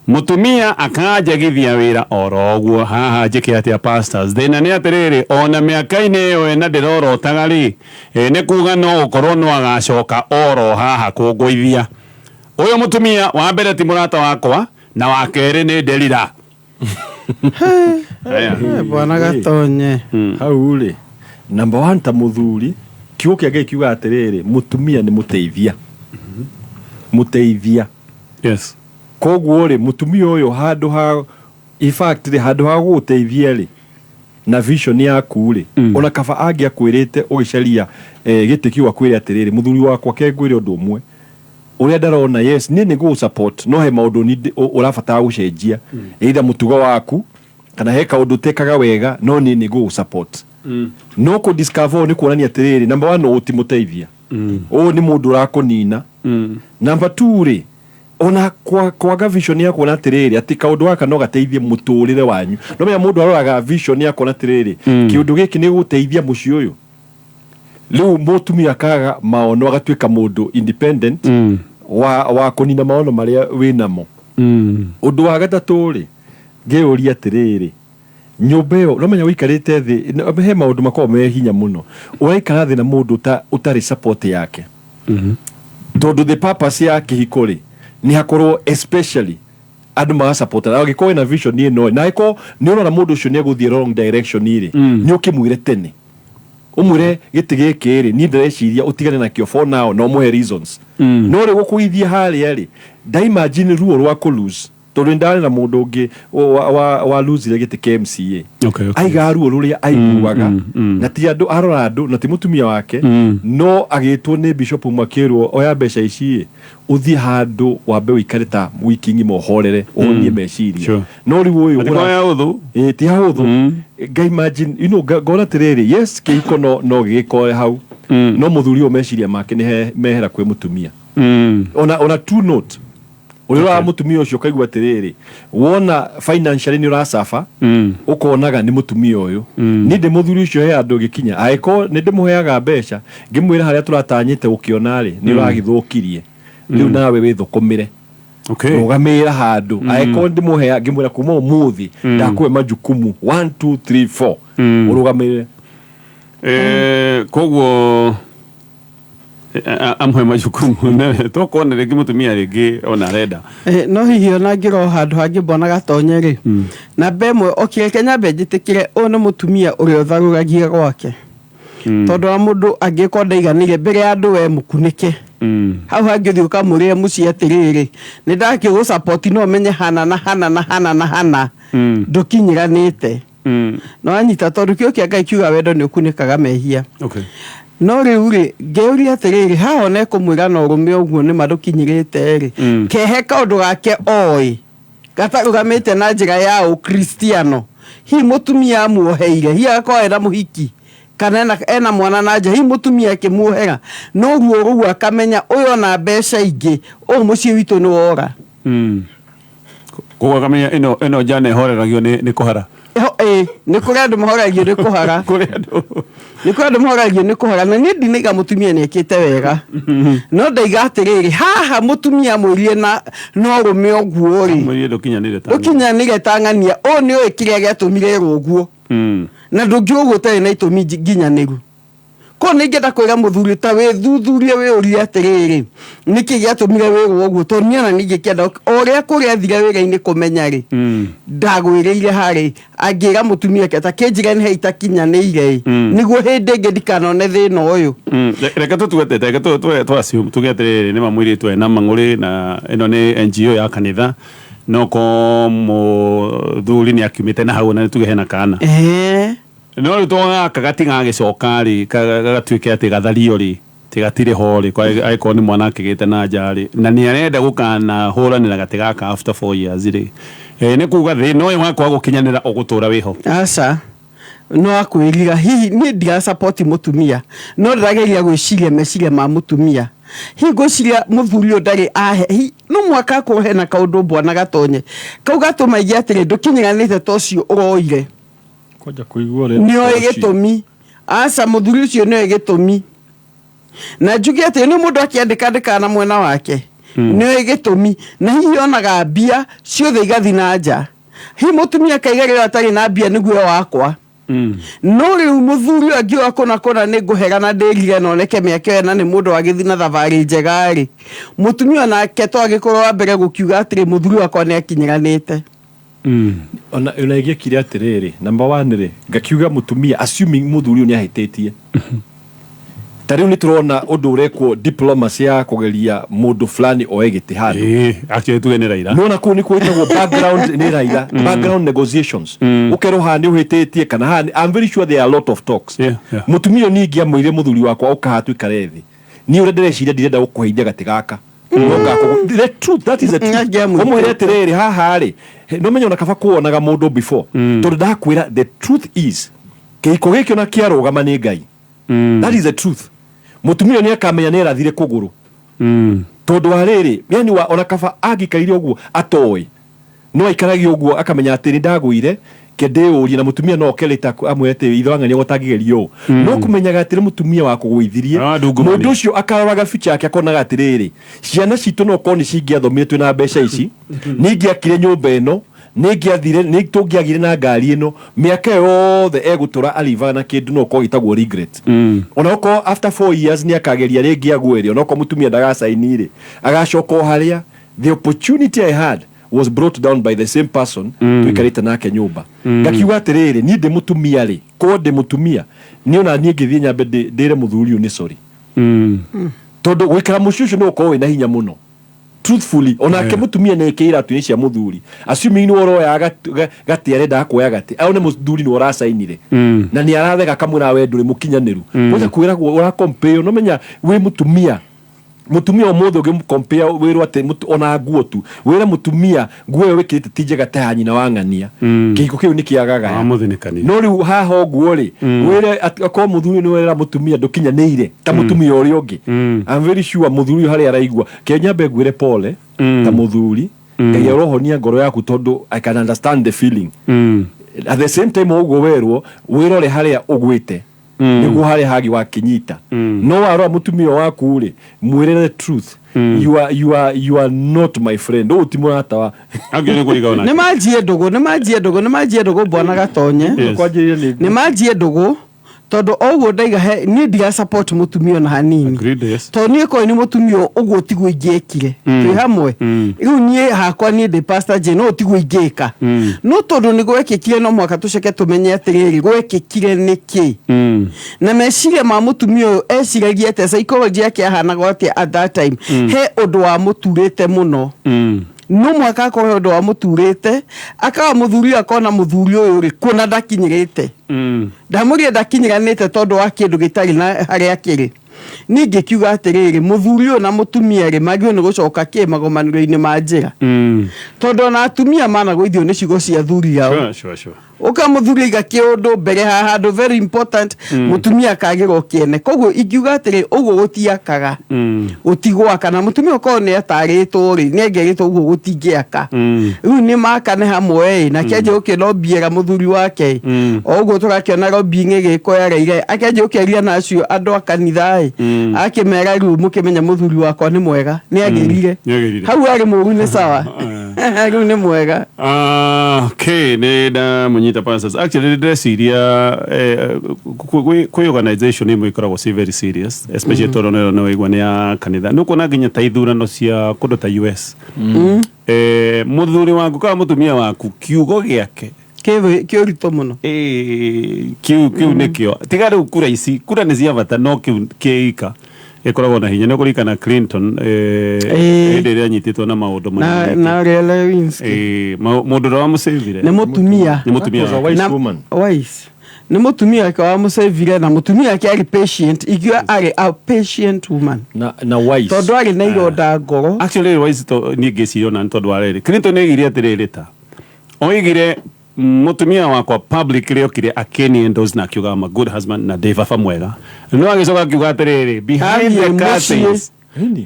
Speaker 1: Mũtumia akanjagithia wĩra oro ũguo. Haha njĩke atĩa pastors? Thĩna nĩ atĩrĩrĩ, ona mĩaka-inĩ ĩyo 4 ndĩrorotaga rĩ, nĩ kuga no gũkorwo no agacoka oro haha kũngũithia. Ũyũ mũtumia wa mbere ti mũrata wakwa, na wa kerĩ nĩ nderira. Aya.
Speaker 3: Bwana Gatonye.
Speaker 2: Hau rĩ, number one, ta mũthuri, kiugo kĩa Ngai kiugaga atĩrĩrĩ, mũtumia nĩ mũteithia, mũteithia. Koguo rĩ, mũtumia ũyũ handũ ha, in fact rĩ, handũ ha gũgũteithia rĩ na vision yaku rĩ, ona kaba angĩakwĩrĩte ũgĩcaria gĩtĩ kĩu akwĩre atĩrĩrĩ, mũthuri wakwa, ke ngwĩre ũndũ ũmwe ũrĩa ndarona, yes, niĩ nĩ ngũgũ support, no he maũndũ ũrabatara gũcenjia, either mũtugo waku kana he kaũndũ ũtekaga wega, no niĩ nĩ ngũgũ support. No kũ discover nĩ kuonania atĩrĩrĩ, number one, ũũ ti mũteithia, ũũ nĩ mũndũ ũrakũnina. Number two rĩ, ona kwaga vision ya kuona atĩrĩrĩ atĩ kaũndũ gaka no gateithie mũtũrĩre wanyu. No menya mũndũ aroraga vision ya kuona atĩrĩrĩ, kĩũndũ gĩkĩ nĩ gũteithia mũciĩ ũyũ. Rĩu mũtumia akaga maono, agatuĩka mũndũ independent wa kũnina maono marĩa wĩnamo. Ũndũ wa gatatũ rĩ, ngĩũria atĩrĩrĩ, nyũmba ĩyo no menya ũikarĩte thĩ, he maũndũ makoragwo me hinya mũno, ũraikara thĩ na mũndũ ũtarĩ support yake, tondũ the purpose ya kĩhiko rĩ nĩ hakorwo especially andũ magasupportana. Angĩkorwo wĩna vision ĩno na angĩkorwo nĩ ũrona mũndũ ũcio nĩ egũthiĩ wrong direction rĩ, nĩ ũkĩmwĩre tene, ũmwĩre gĩtĩ gĩkĩ rĩ, niĩ ndĩreciria ũtigane nakĩo for now, na ũmũhe reasons. No rĩ, gũkũithia harĩa rĩ, nda imagine ruo rwa kũ lose, tondũ nĩ ndarĩ na mũndũ ũngĩ wa losire gĩtĩ kĩa MCA. Aiga ruo rũrĩa aiguaga, na ti andũ arora andũ na ti mũtumia wake, no agĩtwo nĩ bishop ũmwe akĩrwo, oya mbeca ici ĩ, ũthiĩ handũ wambe ũikare ta wiki ng'ima, ũhorere, ũhonie meciria. No rĩu ũyũ
Speaker 1: Ati kwa ya ũthũ.
Speaker 2: Ĩ, ti hahũthũ. Nga imagine, ngona atĩrĩrĩ, yes, kĩhiko no gĩgĩkore hau, no mũthuri ũyũ meciria make nĩ mehera kwĩ mũtumia. Ona true note ũrĩa ũraga mũtumia ũcio ũkaigua atĩrĩrĩ, wona financially nĩ ũracaba, ũkonaga nĩ mũtumia ũyũ. Niĩ ndĩ mũthuri ũcio, he andũ gĩkinya angĩkorwo nĩ ndĩmũheaga mbeca, ngĩmwĩra harĩa tũratanyĩte gũkĩona rĩ, nĩ ũragĩthũkirie, rĩu nawe wĩthũkũmĩre, rũgamĩrĩra handũ. Angĩkorwo ndĩmũhea, ngĩmwĩra kuma ũmũthĩ ndakũhe majukumu 1 2 3 4, ũrũgamĩrĩre.
Speaker 1: Koguo amwe majukumu tokuona rĩngĩ mũtumia rĩngĩ ona arenda.
Speaker 3: No hihi ona ngĩrwo handũ hangĩ mbona gatonye rĩ, namba ĩmwe okĩreke nyambe njĩtĩkĩre ũyũ nĩ mũtumia ũrĩa ũtharũragia gwake, tondũ wa mũndũ angĩkorwo ndaiganĩire mbere ya andũ, we mũkunĩke hau hangĩ ũthiĩ ũkamũrĩre mũciĩ atĩrĩrĩ, nĩ ndakĩgũ no menye hana na hana na hana na hana ndũkinyĩranĩte. No anyita tondũ kĩo kĩa Ngai kiuga wendo nĩ ũkunĩkaga mehia. No rĩu rĩ, ngĩũria atĩrĩrĩ, haha ona ĩkũmwĩra na ũrũme ũguo nĩ ma ndũkinyĩrĩte rĩ, kehe kaũndũ gake oĩ gatarũgamĩte na njĩra ya ũkristiano, hihi mũtumia amuoheire, hihi agakorwo ena mũhiki kana ena mwana na nja, hihi mũtumia akĩmuohera no ruo rũu akamenya ũyũ ona mbeca ingĩ ũyũ mũciĩ witũ nĩ wora.
Speaker 1: Koguo akamenya ĩno njana ĩhoreragio nĩ kũhara.
Speaker 3: Ĩĩ, nĩ kũrĩ andũ mahoragio nĩ kũhara.
Speaker 1: Kũrĩ andũ.
Speaker 3: Nĩ kũrĩ andũ mahoragio nĩ kũhara, na niĩ ndinaiga mũtumia nĩ ekĩte wega, no ndaiga atĩrĩrĩ, haha mũtumia amwĩrire na no rũme ũguo rĩ,
Speaker 1: Mwĩrire ndũkinyanĩire ta
Speaker 3: ndũkinyanĩire ta ng'ania, ũyũ nĩ ũĩ kĩrĩa gĩatũmire ĩrwo ũguo, na ndũngiuga ũguo ũtarĩ na itũmi nginyanĩru. Koguo nĩ ingĩenda kwĩra mũthuri ta wĩthuthurie, wĩũrie atĩrĩrĩ, nĩkĩ gĩatũmire wĩrwo ũguo, tondũ niĩ ona ningĩkĩenda o ũrĩa kũrĩa athire wĩra-inĩ kũmenya rĩ, ndagwĩrĩire harĩ angĩra mũtumia ke ta kĩnjĩre nĩ he itakinyanĩire ĩ, nĩguo hĩndĩ ĩngĩ ndikanone thĩna ũyũ.
Speaker 1: Reke tũtuete, reke tũ assume tuge atĩrĩrĩ, nĩ ma mũirĩtu ena mang'ũrĩ na ĩno nĩ NGO ya kanitha, no ko mũthuri nĩ akiumĩte na hau na nĩ tuge hena kana. No rĩu to gaka gatigagĩcoka rĩ, gagatuĩke atĩ gathario rĩ, atĩ gatirĩ ho rĩ, angĩkorwo nĩ mwana akĩgĩte na nja rĩ, na nĩ arenda gũkanahũranĩra gatĩ gaka after 4 years rĩ, nĩ kuga thĩna ũyũ wa kwaga gũkinyanĩra ũgũtũra wĩho.
Speaker 3: Aca, no akwĩrira. Hihi niĩ ndirasupport mũtumia, no ndĩrageria gwĩciria meciria ma mũtumia. Hihi ngwĩciria mũthuri ũyũ ndarĩ ahe no mwaka akorwo hena kaũndũ bwana gatonye kau gatũma igie atĩrĩ, ndũkinyanĩte ta ũcio ũroire.
Speaker 2: Kwanja kũigua ũrĩa
Speaker 3: Nĩoĩ gĩtũmi. Aca, mũthuri ũcio nĩoĩ gĩtũmi, na njuge atĩ nĩ mũndũ akĩandĩka andĩkaga na mwena wake, nĩoĩ gĩtũmi, na hihi onaga mbia ciothe igathi na nja, hihi mũtumia akaiga rĩrĩa atarĩ na mbia nĩguo wakwa. No rĩu mũthuri ũyũ angiuga kũna kũna nĩ ngũhera na ndĩrire na oneke mĩaka ĩyo na nĩ mũndũ wagĩthiĩ na thabarĩ njega rĩ, mũtumia onake to agĩkorwo wa mbere gũkiuga atĩrĩ, mũthuri wakwa nĩ akinyiranĩte.
Speaker 2: Ona ĩgĩkire atĩrĩrĩ, number one rĩ, ngakiuga mũtumia, assuming mũthuri ũyũ nĩ ahĩtĩtie, ta rĩu nĩ tũrona ũndũ ũrekwo diplomacy ya kũgeria mũndũ fulani oe gĩtĩ handũ.
Speaker 1: Ĩĩ, actually tuge nĩ Raila.
Speaker 2: Nona kũu nĩkuo ĩtagwo background, nĩ Raila, background negotiations, ũkerwo haha nĩ ũhĩtĩtie kana haha I'm very sure there are a lot of talks. Mũtumia ũyũ ningĩ amwĩrire mũthuri wakwa, ũka haha tũikare thĩ, niĩ ũrĩa ndĩreciria, ndirenda gũkũheithia gatĩ gaka. No the truth, that is the truth.
Speaker 3: Angĩamwĩte.
Speaker 2: Ũmwĩre atĩrĩrĩ, haha rĩ, no menye ona kaba kuonaga mũndũ before, tondũ ndakwĩra the truth is kĩhiko gĩkĩ ona kĩarũgama nĩ Ngai. That is the truth. Mũtumia ũyũ nĩ akamenya nĩ erathire kũgũrũ, tondũ wa rĩrĩ, yani wa ona kaba angĩkaire ũguo atoĩ, no aikaragia ũguo akamenya atĩ nĩ ndagũire, ke ndĩũrie na mũtumia no oke later amwĩre atĩ ithe wa ng'ania gũtangĩgeria ũũ, no kũmenyaga atĩ nĩ mũtumia wa kũgũithirie.
Speaker 1: Ah, ndungumania.
Speaker 2: Mũndũ ũcio akaroraga future yake, akonaga atĩrĩrĩ, ciana citũ no korwo nĩ cingĩathomire twĩna mbeca ici, nĩ ingĩakire nyũmba ĩno, nĩ ingĩathire, nĩ tũngĩagire na ngari ĩno. Mĩaka ĩyo yothe egũtũra arivaga na kĩndũ no ũkorwo gĩtagwo regret. Ona okorwo after 4 years nĩ akageria rĩngĩ agwe rĩ, ona okorwo mũtumia ndagacaini rĩ, agacoka o harĩa the opportunity I had was brought down by the same person tũikarĩte nake nyũmba. Ngakiuga atĩrĩrĩ, niĩ ndĩ mũtumia rĩ, korwo ndĩ mũtumia niĩ, ona niĩ ngĩthiĩ nyambe ndĩre mũthuri ũyũ nĩ sorry, tondũ gũikara mũciĩ ũcio nĩ ũkorwo wĩna hinya mũno. Truthfully, onake mũtumia nĩ ekĩire iraatũ-inĩ cia mũthuri, assuming nĩ ũroya gatĩ arendaga kuoya gatĩ, aone mũthuri nĩ ũracainire na nĩ arathega kamwĩra we ndũrĩ mũkinyanĩru. Kwanza kwĩragwo ũrakompeo, no menya wĩ mũtumia Mutumia ũmũthĩ ũngĩmcompare wĩrwo atĩ ona nguo tu wĩre mũtumia nguo ĩyo wĩkĩrĩte ti njega ta ya nyina wa ng'ania, kĩhiko kĩu nĩ kĩagagaya.
Speaker 1: Wamũthinĩkanire.
Speaker 2: No rĩu haha ũguo rĩ, wĩre akorwo mũthuri nĩ werera mũtumia ndũkinyanĩire ta mũtumia ũrĩa ũngĩ, I'm very sure mũthuri ũyũ harĩa araigua kĩo nyambe ngwĩre pole ta mũthuri, Ngai arohonia ngoro yaku tondũ I can understand the feeling. At the same time ũguo werwo wĩrore harĩa ũgwĩte nĩguo harĩa hagi wakinyita, no warora mũtumia waku rĩ, mwĩre the truth, you are not my friend, ũyũ ti mũrata wa
Speaker 1: Angĩ nĩ kũriga
Speaker 3: Nĩ
Speaker 1: onake.
Speaker 3: Manjie ndũgũ, nĩ manjie ndũgũ, nĩ manjie ndũgũ, bwana Gatonye.
Speaker 1: Yes.
Speaker 2: Kwanjĩrĩria nĩ
Speaker 3: Nĩ manjie ndũgũ tondũ o ũguo ndaiga he niĩ ndira support mũtumia ona hanini.
Speaker 1: Agreed, yes.
Speaker 3: Tondũ niĩ korwo nĩ mũtumia ũguo tiguo ingĩekire twĩ hamwe rĩu. Niĩ hakwa niĩ ndĩ Pastor Jane, no tiguo ingĩka, no tondũ nĩ gwekĩkire, no mũhaka tũcoke tũmenye atĩrĩrĩ, gwekĩkire nĩkĩ na meciria ma mũtumia ũyũ eciragia atĩa, psychology yake yahanaga atĩa at that time. He ũndũ wamũturĩte mũno, no mũhaka akorwo he ũndũ wamũturĩte, akaga mũthuri ũyũ, akona mũthuri ũyũ rĩ kuona ndakinyĩrĩte, ndamũria ndakinyiranĩte tondũ wa kĩndũ gĩtarĩ na harĩa kĩrĩ. Niĩ ngĩkiuga atĩrĩrĩ, mũthuri ũyũ na mũtumia rĩ magĩrĩirwo nĩ gũcoka kĩ magomanĩro-inĩ ma njĩra, tondũ ona atumia managũithio nĩ ciugo cia athuri ao.
Speaker 1: Sure, sure, sure.
Speaker 3: Ũka mũthuri aiga kĩũndũ mbere ha handũ very important, mũtumia akagĩrwo kĩene. Koguo ingiuga atĩrĩ, ũguo gũtiakaga, gũtigwaka, na mũtumia ũkorwo nĩ atarĩtwo rĩ, nĩ angĩarĩtwo ũguo gũtingĩaka. Rĩu nĩ makane hamwe ĩ, na kĩanjia gũkĩlobbyĩra mũthuri wake ĩ, o ũguo tũrakĩona lobbying ĩgĩkwo ya Raila, akĩanjia gũkĩaria na acio andũ a kanitha ĩ, akĩmera rĩu mũkĩmenya mũthuri wakwa nĩ mwega, nĩ agĩrire.
Speaker 1: Nĩ agĩrire.
Speaker 3: Hau arĩ mũru nĩ sawa, rĩu nĩ mwega.
Speaker 1: Ah, okay, nĩ ndamũnyita, pastors. Actually nĩ ndĩreciria kwĩ organization imwe ikoragwo ci very serious, especially tondũ nĩ nĩ waigua nĩ ya kanitha, nĩ ũkuona nginya ta ithurano cia kũndũ ta US, mũthuri waku kana mũtumia waku kiugo gĩake
Speaker 3: kĩ ũritũ mũno.
Speaker 1: Kiu nĩkĩo tiga rĩu kura ici, kura nĩ cia bata, no kiu kĩika ĩkoragwo na hinya. Nĩ ũkũririkana Clinton, hĩndĩ ĩrĩa anyitĩtwo na maũndũ
Speaker 3: na
Speaker 1: manene.
Speaker 3: Na ũrĩa Lewinsky.
Speaker 1: Mũndũ ũrĩa wamũcĩvire
Speaker 3: Nĩ mũtumia.
Speaker 1: Nĩ mũtumia.
Speaker 2: That was a wise
Speaker 3: Na-
Speaker 2: woman.
Speaker 3: Wise nĩ mũtumia wake wamũcĩvire, na mũtumia wake arĩ patient, ingiuga arĩ a patient woman.
Speaker 2: Na wise.
Speaker 3: Tondũ arĩ na ironda ngoro.
Speaker 1: Actually wise to niĩ ngĩciria ona nĩ tondũ wa rĩrĩ, Clinton oigire atĩrĩrĩ, ta oigire mũtumia wakwa publicly okire akĩni endorse na akiuga I'm a good husband na ndĩ baba mwega, no agĩcoka akiuga atĩrĩrĩ, behind the
Speaker 3: Athiĩ mũciĩ.
Speaker 1: curtains,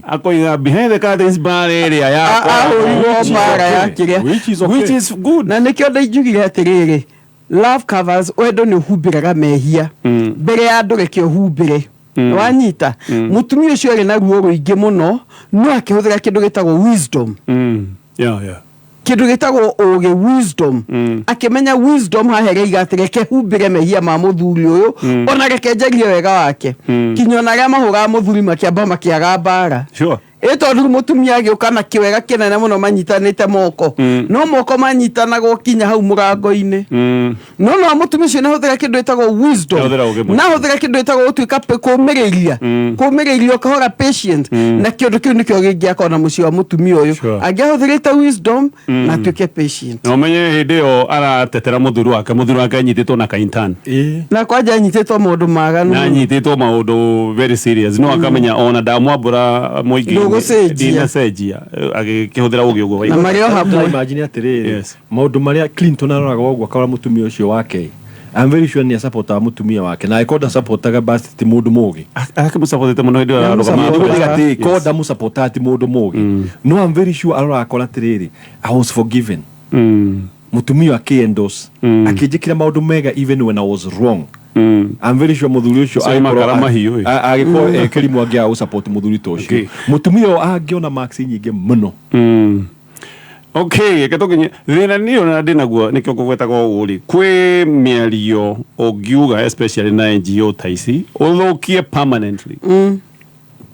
Speaker 1: akoiga behind the curtains bara ĩrĩa yakwa
Speaker 3: Ahũrirwo mbara ya kĩrĩa.
Speaker 2: Which is okay.
Speaker 1: Which is good.
Speaker 3: Na nĩkĩo ndainjugire atĩrĩrĩ, love covers, wendo nĩ ũhumbĩraga mehia mbere ya andũ, reke ũhumbĩre. Wanyita mũtumia ũcio arĩ na ruo rũingĩ mũno, no akĩhũthĩra kĩndũ gĩtagwo wisdom, kĩndũ gĩtagwo ũgĩ, wisdom. Akĩmenya wisdom haha ĩraiga atĩ reke humbĩre mehia ma mũthuri ũyũ, ona reke njarie wega wake, kinya ona arĩa mahũraga mũthuri makĩamba makĩaga mbara. Ĩ tondũ rĩu mũtumia agĩũka na kĩwega kĩnene mũno, manyitanĩte moko, no moko manyitanagwo kinya hau mũrango-inĩ. No mũtumia ũcio nĩahũthĩra kĩndũ gĩtagwo wisdom.
Speaker 1: Nĩahũthĩra ũũgĩ mũingĩ.
Speaker 3: Nahũthĩra kĩndũ gĩtagwo gũtuĩka kũmĩrĩria, kũmĩrĩria ũkahora, patient, na kĩndũ kĩu nĩkĩo gĩngĩaka ona mũciĩ wa mũtumia ũyũ, angĩahũthĩrĩte wisdom na atuĩke patient.
Speaker 1: Na ũmenye hĩndĩ ĩyo aratetera mũthuri wake, mũthuri wake anyitĩtwo na kaintan.
Speaker 3: Na kwanja anyitĩtwo maũndũ maganu.
Speaker 1: Na anyitĩtwo maũndũ very serious, no akamenya ona ndamwambũra mũingĩ
Speaker 3: Ndũgũcenjia.
Speaker 1: Ndinacenjia, agĩkĩhũthĩra ũgĩ ũguo.
Speaker 3: Na marĩ o hamwe.
Speaker 2: Imagine atĩrĩrĩ, maũndũ marĩa Clinton aroraga ũguo akora mũtumia ũcio wake, I'm very sure nĩ asupportaga mũtumia wake, na angĩkorwo ndasupportaga basi ti mũndũ mũgĩ.
Speaker 1: Akĩmũsupportete mũno hĩndĩ ĩyo ararũgama.
Speaker 2: Nĩguo atĩ korwo ndamũsupportaga ti mũndũ mũgĩ, no I'm very sure aroraga akora atĩrĩrĩ, I was forgiven, mũtumia akĩ-endorse, akĩnjĩkĩra maũndũ mega even when I was wrong. I'm very sure mũthuri ũcio
Speaker 1: So makara mahiũ, ĩ.
Speaker 2: Angĩkorwo kĩrimũ angĩaga gũsupport mũthuri ta ũcio, mũtumia ũyũ angĩona marks nyingĩ mũno.
Speaker 1: Okay, reke tũkinye thĩna niĩ ona ndĩ naguo, nĩkĩo ngũgwetaga ũũ rĩ, kwĩ mĩario ũngiuga especially na NGO ta ici ũthũkie permanently,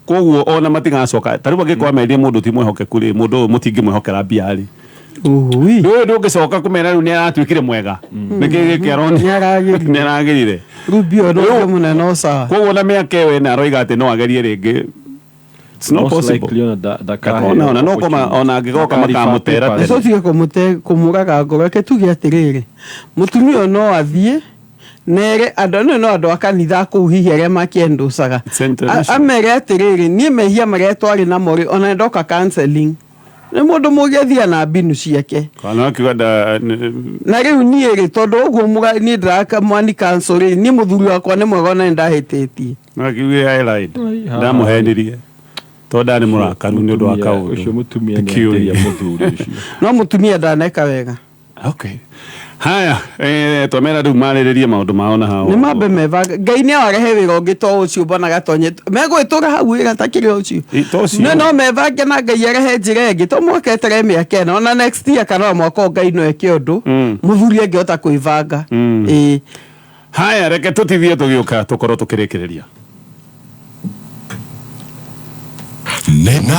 Speaker 1: koguo ona matigacoka. Ta rĩu angĩkorwo merire mũndũ ti mwĩhokeku rĩ, mũndũ ũyũ mũtingĩmwĩhokera mbia rĩ,
Speaker 3: Ũui.
Speaker 1: ndũyũ ndũngĩcoka kũmera rĩu nĩ aratuĩkire mwega, nĩkĩ gĩkĩ arona
Speaker 3: Nĩaragĩrire.
Speaker 1: nĩ aragĩrire.
Speaker 3: Rubio no ũndũ mũnene o sawa.
Speaker 1: Koguo na mĩaka ĩyo ĩna aroiga atĩ no agerie rĩngĩ. It's not
Speaker 2: Most
Speaker 1: possible.
Speaker 2: likely ona ndakaheo
Speaker 1: Ona no koma ona angĩgoka
Speaker 2: Ndakariba
Speaker 1: makamũtera
Speaker 2: papers.
Speaker 1: tene.
Speaker 3: Tũtige kũmũraga ngoro, reke tuge atĩrĩrĩ, mũtumia ũyũ no athiĩ. Nere andũ no andũ a kanitha kũu hihi arĩa makĩendocaga. Amere atĩrĩrĩ, niĩ mehia marĩa twarĩ namo rĩ, ona ndoka counseling. Nĩ mũndũ mũgĩathia na mbinu ciake.
Speaker 1: Kana akiuga nda
Speaker 3: Na rĩu niĩ rĩ, tondũ ũguo niĩ ndĩraka mwani counsel rĩ, niĩ mũthuri wakwa nĩ mwega ona nĩndahĩtĩtie.
Speaker 1: No akiuga I lied. Ndamũhenirie. Tondũ ndarĩ mũrakaru nĩ ũndũ wa kaũndũ.
Speaker 2: Ũcio mũtumia
Speaker 1: Ti
Speaker 2: nĩ
Speaker 1: kĩũria.
Speaker 2: atĩria mũthuri ũcio.
Speaker 3: No mũtumia ndaneka wega.
Speaker 1: Okay. Haya, twamera rĩu marĩrĩrie maũndũ mao na hao.
Speaker 3: Nĩ mambe mebanga. Ngai nĩ arehe wĩra ũngĩ to ũcio mbona gatonye. Megwĩtũra hau wĩra ta kĩrĩa ũcio.
Speaker 1: To ũcio.
Speaker 3: No no mebange na Ngai arehe njĩra ĩngĩ. To mwaka eterere mĩaka ĩna. Ona next year kana o mwaka ũyũ Ngai no eke ũndũ. Mũthuri angĩhota kwĩbanga. Ĩĩ.
Speaker 1: Haya, reke tũtithie tũgĩũka tũkorwo tũkĩrĩkĩrĩria.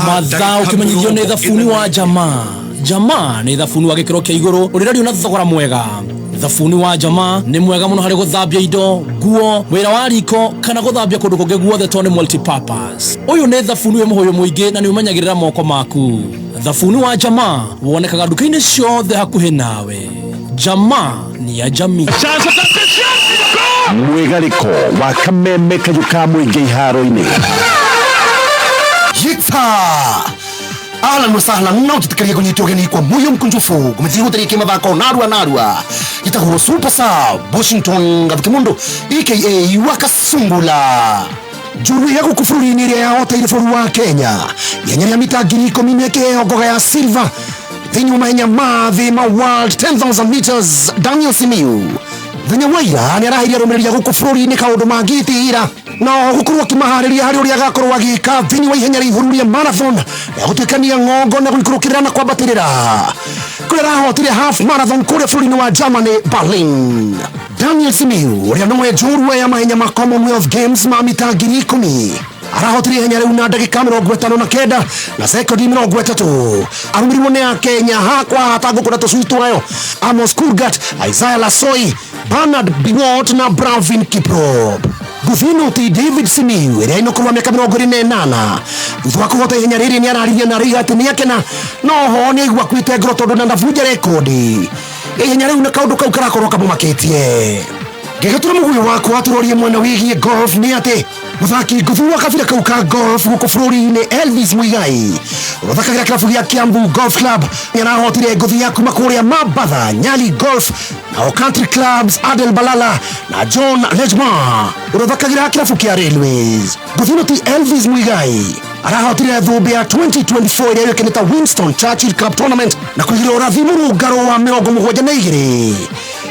Speaker 8: Mathaa ũkĩmenyithio nĩ thabuni wa jamaa. Jamaa nĩ thabuni wa gĩkĩro kĩa igũrũ ũrĩrario na thogora mwega. Thabuni wa jamaa nĩ mwega mũno harĩ gũthambia indo, nguo, wĩra wa riko kana gũthambia kũndũ kũngĩ guothe tondũ nĩ multipurpose. Ũyũ nĩ thabuni wĩ mũhũyũ mũingĩ na nĩ ũmenyagĩrĩra moko maku. Thabuni wa jamaa wonekaga nduka-inĩ ciothe hakuhĩ nawe. Jamaa ni ya jamii.
Speaker 11: Mwĩgarĩko wa kameme kayũ ka mũingĩ iharo-inĩ.
Speaker 12: Yita! Ahlan wa sahlan na utitikaria kunyitwo geni kwa moyo mkunjufu kumetihutarike kimathako narua narua gitagwo Super Sub Washington Gathukimundu aka Wakasungula. Njũru ya gũkũ bũrũri-inĩ ĩrĩa yahoteire bũrũri wa Kenya ihenya rĩa mita 10,000 nĩkĩheo ngoga ya silver thĩinĩ wa mahenya ma thĩ ma World 10,000 meters. Daniel Simiyu Mũthenya wa ira nĩ araheire arũmĩrĩri a gũkũ bũrũri-inĩ kaũndũ mangĩtĩĩra na gũkorwo akĩmaharĩria harĩ ũrĩa agakorwo agĩka thĩinĩ wa ihenya rĩa ihũru rĩa marathon rĩa gũtuĩkania ng'ongo na gũikũrũkĩrĩra na kwambatĩrĩra kũrĩa arahotire half marathon kũrĩa bũrũri-inĩ wa Germany, Berlin. Daniel Simiyu ũrĩa nĩwe njorua ya mahenya ma Commonwealth Games ma mita 10,000 arahotire ihenya rĩu na ndagĩka 59 na sekondi 30. Arũmĩrĩirwo nĩ Akenya hakwa hata ngũkũ na tũcui twayo Amos Kurgat, Isaiah Lasoi, Bernard Biwott na Bravin Kiprop. Nguthi ti David Simiyu ĩrĩa ĩna ũkũrũ wa mĩaka 28 thutha wa kũhota ihenya rĩrĩ nĩ araririe na arauga atĩ nĩ akena no ho nĩ aigua akuĩte ngoro tondũ ndanabunja rekondi ihenya rĩu na kaũndũ kau karakorwo kamũmakĩtie. Ngĩgĩtura mũguĩ wakwa tũrorie mwena wĩgiĩ golf nĩ atĩ mũthaki ngũthi wa kabira kau ka golf gũkũ bũrũri-inĩ Elvis Muigai ũthakagĩra kĩrabu gĩa Kiambu Golf Club nĩ arahotire ngũthi ya kuma kũrĩa Mabatha Nyali Golf nao Country Clubs Adel Balala na John Lejma ũrathakagĩra kĩrabu kĩa Railways. Ngũthi ĩno ti Elvis Muigai arahotire thũmbĩ ya 2024 ĩrĩa yũĩkaine ta Winston Churchill Cup Tournament na kũigĩrĩra ũrathi mũrũngarũ wa 72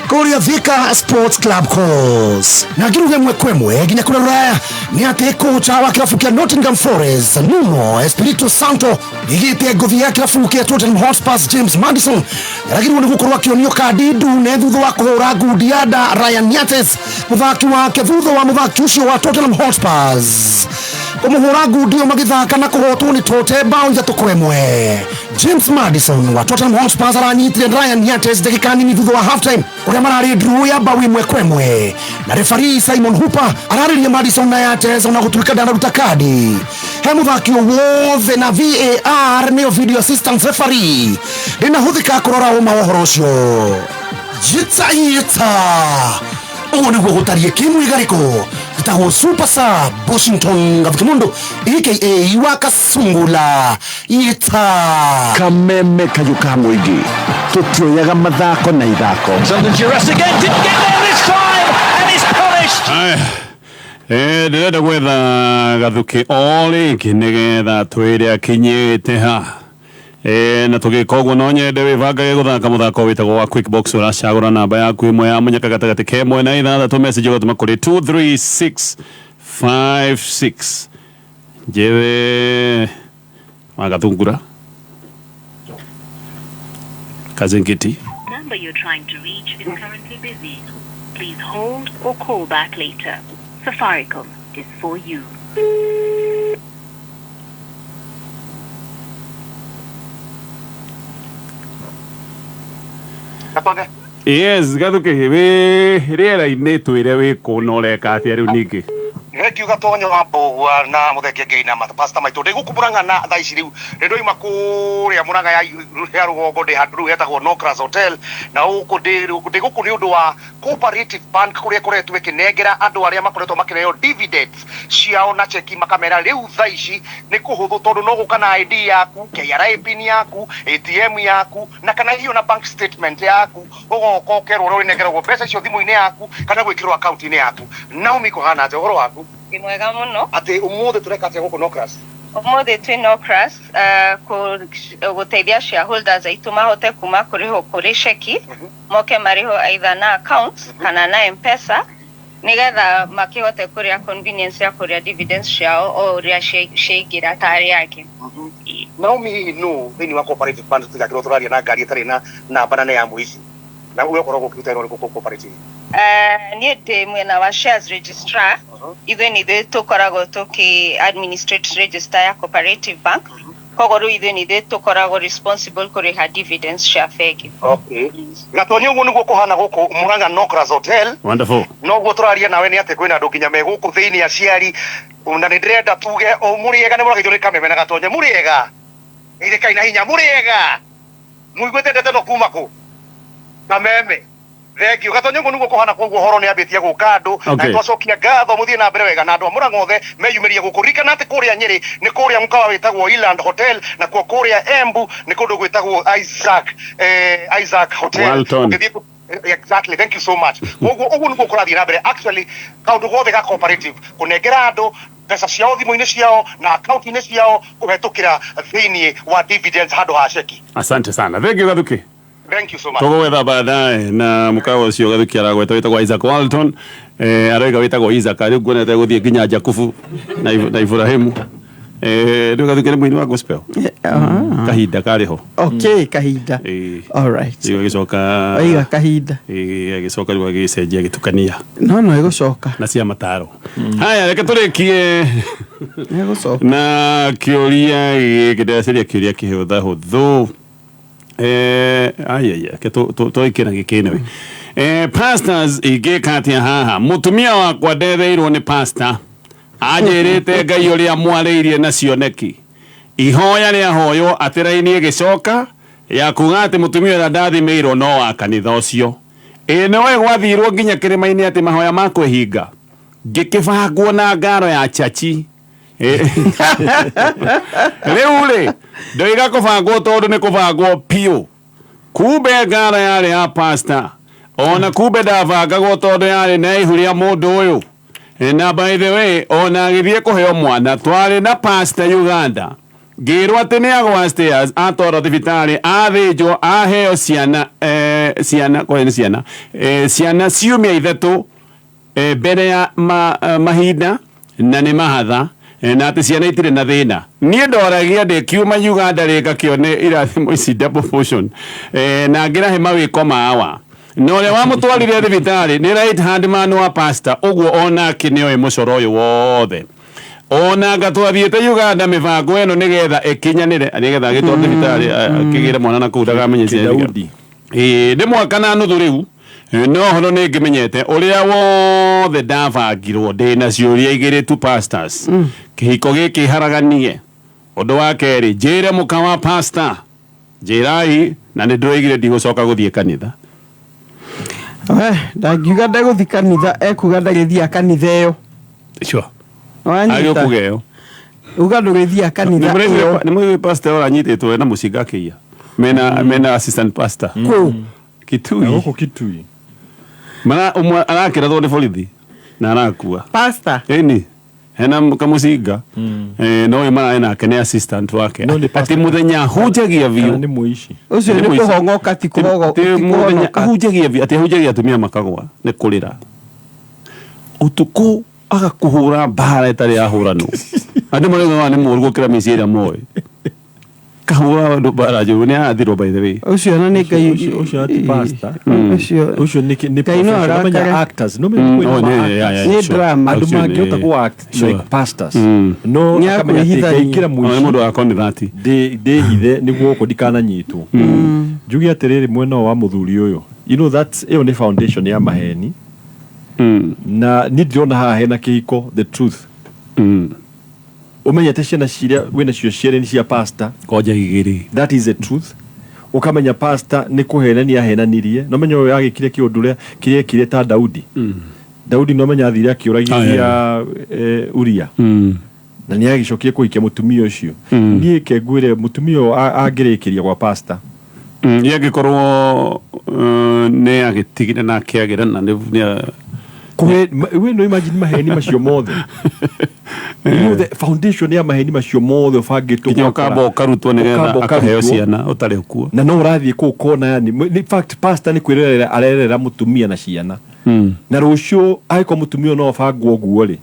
Speaker 12: kũrĩa Thika Sports Club Course. Na ngiruga ĩmwe kwa ĩmwe nginya kũrĩa Rũraya nĩ atĩ kocha wa kĩrabu kĩa Nottingham Forest Nuno Espirito Santo igĩte ngũthi ya kĩrabu kĩa Tottenham Hotspurs James Maddison aragĩrĩirwo nĩ gũkorwo akĩonio kandi ndune thutha wa kũhũra ngundi ya nda Ryan Yates mũthaki wake thutha wa mũthaki ũcio wa Tottenham Hotspurs kũmũhũra ngundi ĩyo magĩthaka na kũhotwo nĩ Tote bao 3-1. James Maddison wa Tottenham Hotspurs aranyitire Ryan Yates ndagĩka nini thutha wa halftime kũrĩa mararĩ draw ya bao 1-1 na referee Simon Hooper ararĩria Maddison na Yates ona gũtuĩka ndanaruta kandi. He mũthaki wothe na VAR nĩyo video assistant referee ndĩnahũthĩka kũrora ũma wa ũhoro ũcio. Jita jita ũguo nĩguo gũtariĩ kĩmwĩgarĩko gĩtagwo Super Sub Washington Gathukimundu aka Wakasungula. Ita
Speaker 11: Kameme kayũ ka mũingĩ tũtioyaga mathako na ithako.
Speaker 1: Ndĩrenda gwetha Gathuki o rĩngĩ nĩgetha twĩre akinyĩte ha. Na tũgĩka ũguo no nyende wĩbangage gũthaka mũthako wĩtagwo wa Quick Box. Ũracagũra namba yaku ĩmwe ya mũnyaka gatagatĩ ka ĩmwe na ithathatũ, message ũgatũma kũrĩ 23656. Njewe Wagathungura Kazengeti.
Speaker 13: Number you're trying to reach is currently busy. Please hold or call back later. Safaricom is for you.
Speaker 1: Yes, Gathuki wĩ rĩera-inĩ twĩre wĩ kũ na ũreka atĩa rĩu ningĩ.
Speaker 14: Thank you Gatonyo wa Mbũgua na Mũthenge Ngai na pastor maitũ. Ndĩ gũkũ Mũrang'a na thaa ici rĩu nĩ ndoima kũrĩa Mũrang'a ya ya rũgongo ndĩ handũ rĩu hetagwo Nocras Hotel na gũkũ ndĩ ndĩ gũkũ nĩ ũndũ wa Cooperative Bank kũrĩa ĩkoretwo ĩkĩnengera andũ arĩa makoretwo makĩneo dividends ciao na cheki makamera rĩu thaa ici nĩ kũhũthũ tondũ no gũka na ID yaku, KRA pin yaku, ATM yaku na kana hihi ona bank statement yaku ũgoka ũkerwo ũrĩa ũrĩnengeragwo mbeca icio thimũ-inĩ yaku kana gwĩkĩrwo akaunti-inĩ yaku. Naomi kũhana atĩa ũhoro waku?
Speaker 15: Ndĩ mwega mũno.
Speaker 14: Atĩ ũmũthĩ tũreka atĩa gũkũ Nocras?
Speaker 15: Ũmũthĩ twĩ Nocras gũteithia shareholders aitũ mahote kuma kũrĩhwo kũrĩ ceki moke marĩhwo either na account kana na M-Pesa nĩgetha makĩhote kũrĩa convenience ya kũrĩa dividends ciao o ũrĩa ciaingĩra ta arĩa angĩ.
Speaker 14: Naomi hihi nũ thĩinĩ wa Cooperative Bank tũtigakĩrwo tũraria na ngari ĩtarĩ na namba na nĩ ya mũici na we ũkoragwo ũkĩruta wĩra ũrĩkũ kũu Cooperative?
Speaker 15: Niĩ ndĩ mwena wa shares registrar. Ithuĩ nĩ ithuĩ tũkoragwo tũkĩ administrate register ya Cooperative Bank. Koguo rĩu ithuĩ nĩ ithuĩ tũkoragwo responsible kũrĩha dividends cia bengi.
Speaker 14: Okay. Gatonyi ũguo nĩguo kũhana gũkũ Murang'a Nocras Hotel.
Speaker 1: Wonderful.
Speaker 14: Noguo tũraria nawe nĩ atĩ kwĩna andũ nginya me gũkũ thĩinĩ aciari na nĩ ndĩrenda tuge o mũrĩega nĩ mũrageithio nĩ Kameme na Gatonye mũrĩega geithĩkai na hinya mũrĩega mũiguĩte ndeto ĩno kuma kũ Kameme. Thank you. Gatonye ũguo nĩguo kũhana koguo ũhoro nĩ ambĩtie gũka andũ na nĩtwacokia ngatho mũthiĩ na mbere wega na andũ a Mũrang'a othe meyumĩrie gũkũ. Ririkana atĩ kũrĩa Nyĩrĩ nĩ kũrĩa mũkawa wĩtagwo Inland Hotel nakuo kũrĩa Embu nĩ kũndũ gwĩtagwo Isaac eh, Isaac Hotel.
Speaker 1: Walton.
Speaker 14: Ũngĩthiĩ kũ- Exactly. Thank you so much. Koguo ũguo nĩguo kũrathiĩ na mbere. Actually kaũndũ gothe ga cooperative kũnengera andũ mbeca ciao thimũ-inĩ ciao na akaunti-inĩ ciao kũhetũkĩra thĩinĩ wa dividends handũ ha ceki.
Speaker 1: Asante sana. Thank you Gathuki.
Speaker 14: Thank you so much.
Speaker 1: Tũgũgwetha baadaye na mũkawa ũcio Gathuki aragweta wĩtagwo Isaac Walton eh, aroiga wĩtagwo Isaac rĩu nguonete gũthiĩ nginya Jakubu na, na Ibrahimu eh, rĩu Gathuki nĩ mũini wa gospel kahinda karĩ ho.
Speaker 3: Okay, kahinda.
Speaker 1: Ĩĩ.
Speaker 3: All right.
Speaker 1: Rĩu agĩcoka
Speaker 3: Oiga kahinda.
Speaker 1: Ĩĩ, agĩcoka rĩu agĩcenjia agĩtukania
Speaker 3: No no ĩgũcoka.
Speaker 1: na cia mataro. Haya, reke tũrĩkie
Speaker 3: Ĩgũcoka.
Speaker 1: na kĩũria gĩkĩ ndĩracaria kĩũria kĩhũthahũthũ. Eh, ayaya ke tũikie na gĩkĩ anyway. Eh, pastors ingĩka atĩa haha mũtumia wakwa ndetheirwo nĩ pastor anjĩrĩte ngai ũrĩa mwarĩirie na cioneki ihoya rĩahoywo atĩ raini ĩgĩcoka ya kuga atĩ mũtumia ũrĩa ndathimĩirwo no wa kanitha ũcio ĩ nĩwe gwathirwo nginya kĩrĩma-inĩ atĩ mahoya ma kwĩhinga ngĩkĩbangwo na ngaro ya chachi Eh. Rĩu rĩ ndoiga kũbangwo tondũ nĩ kũbangwo piũ kumbe ngara yarĩ ya pasta ona kumbe ndabangagwo tondũ yarĩ na ihu rĩa mũndũ ũyũ. Eh, na by the way ona agĩthiĩ kũheo mwana twarĩ na pasta Uganda ngĩrwo atĩ nĩ agwa stairs atwarwo thibitarĩ athĩnjwo aheo ciana eh, ciana kwa nĩ ciana eh, ciana ciumia ithatũ eh, mbere ya ma, eh, mahinda na nĩ mahatha eh, na atĩ ciana itirĩ na thĩna niĩ ndoragia ndĩkiuma Uganda rĩ ngakĩone irathimo ici double portion eh, na ngĩrahe mawĩko mawa na ũrĩa wamũtwarire thibitarĩ nĩ right hand man wa pastor ũguo onake nĩoĩ mũcoro ũyũ wothe ona anga twathiĩte Uganda mĩbango ĩno nĩgetha ĩkinyanĩre nĩgetha agĩtwarwo thibitarĩ akĩgĩre mwana na kũu ndakamenye ciana.
Speaker 2: Kĩdaudi.
Speaker 1: Ĩĩ nĩ mwaka na nuthu rĩu no horo nĩ ngĩmenyete ũrĩa wothe ndabangirwo ndĩ na ciũria igĩrĩ tu pastors kĩhiko gĩkĩ haraganie ũndũ wa kerĩ njĩre mũka wa pastor njĩrai na nĩ ndĩroigire ndigũcoka gũthiĩ kanitha.
Speaker 3: We ndangiuga ndegũthiĩ kanitha ekuga ndagĩthiaga kanitha ĩyo.
Speaker 1: Sure.
Speaker 3: Wanyita?
Speaker 1: Agĩũkuga ĩyo.
Speaker 3: Uga ndũgĩthiaga kanitha ĩyo.
Speaker 1: Nĩ mũrĩ pastor ũranyitĩtwo ena mũcinga akĩiya mena mena assistant pastor
Speaker 3: Kũ?
Speaker 1: Kitui.
Speaker 2: Gũkũ Kitui.
Speaker 1: Mara ũmwe arakĩrathwo nĩ borithi na arakua.
Speaker 3: Pastor.
Speaker 1: Ĩni hena kamũcinga eh, no ũyũ mararĩ nake nĩ assistant wake
Speaker 2: No, nĩ
Speaker 1: atĩ
Speaker 2: pastor.
Speaker 1: mũthenya ahunjagia
Speaker 2: Kana
Speaker 1: biũ
Speaker 2: nĩ mũici.
Speaker 3: Ũcio
Speaker 1: Nĩ
Speaker 3: nĩ
Speaker 1: mũici.
Speaker 3: kũhong'oka ti kũhogo-
Speaker 1: Ti
Speaker 3: ti
Speaker 1: mũthenya
Speaker 3: kũhonoka.
Speaker 1: ahunjagia biũ atĩ ahunjagia atumia makagwa nĩ kũrĩra ũtukũ agakũhũra mbara ĩtarĩ yahũranwo andũ marauga nĩ mũũru gũkĩra mĩciĩ ĩrĩa moĩ kahũra andũ mbara njũru nĩ arathirwo by the way.
Speaker 3: Ũcio ona nĩ Ngai.
Speaker 2: Ũcio ũcio ti pastor.
Speaker 3: Ũcio.
Speaker 2: Ũcio nĩ nĩ
Speaker 3: Ngai no
Speaker 2: professional. Ũmenya
Speaker 3: arakare.
Speaker 2: actors. No menya kwĩna
Speaker 1: Oh,
Speaker 2: ma
Speaker 1: yeah, yeah, yeah,
Speaker 3: Nĩ
Speaker 1: sure.
Speaker 3: drama.
Speaker 2: Andũ
Speaker 1: Ũcio nĩ-
Speaker 2: mangĩhota kũ act
Speaker 1: Sure.
Speaker 2: like pastors. No
Speaker 3: Nĩ
Speaker 2: akamenya atĩ
Speaker 3: akwĩhithania.
Speaker 2: ngaingĩra
Speaker 1: Ona nĩ
Speaker 2: mũici.
Speaker 1: mũndũ wa konithati
Speaker 2: Ndĩhithe nĩguo gũkũ ndikananyitwo. Njuge atĩrĩrĩ mwena wa mũthuri ũyũ. You know that ĩyo nĩ foundation ya maheni. Na niĩ ndĩrona haha hena kĩhiko the truth. Ũmenyete ciana ciria wĩna cio cierĩ nĩ cia pastor.
Speaker 1: Koja igĩrĩ.
Speaker 2: That is the truth. Ũkamenya pastor nĩ kũhenania ahenanirie. No menya ũyũ agĩkire kĩũndũ ũrĩa kĩrĩa ekire ta Daudi. Daudi no menya athire akĩũragithia Uria. Na nĩ agĩcokire kũhikia mũtumia ũcio. Niĩ ke ngwĩre mũtumia ũyũ angĩrĩkĩria gwa pastor.
Speaker 1: Ye angĩkorwo nĩ agĩtigire na akĩagĩra na nĩ
Speaker 2: Kũhe we no imagine maheni macio mothe. You know the foundation ya maheni macio mothe ũbangĩtwo
Speaker 1: nginya ũkamba ũkarutwo nĩgetha
Speaker 2: Ũkamba
Speaker 1: akaheo
Speaker 2: ũkarutwo.
Speaker 1: ciana ũtarĩ kuo.
Speaker 2: Na no ũrathiĩ kũu ũkona yani in fact pastor nĩ kwĩrerera arerera mũtumia na ciana. Na rũciũ angĩkorwo mũtumia ũyũ no abangwo ũguo rĩ,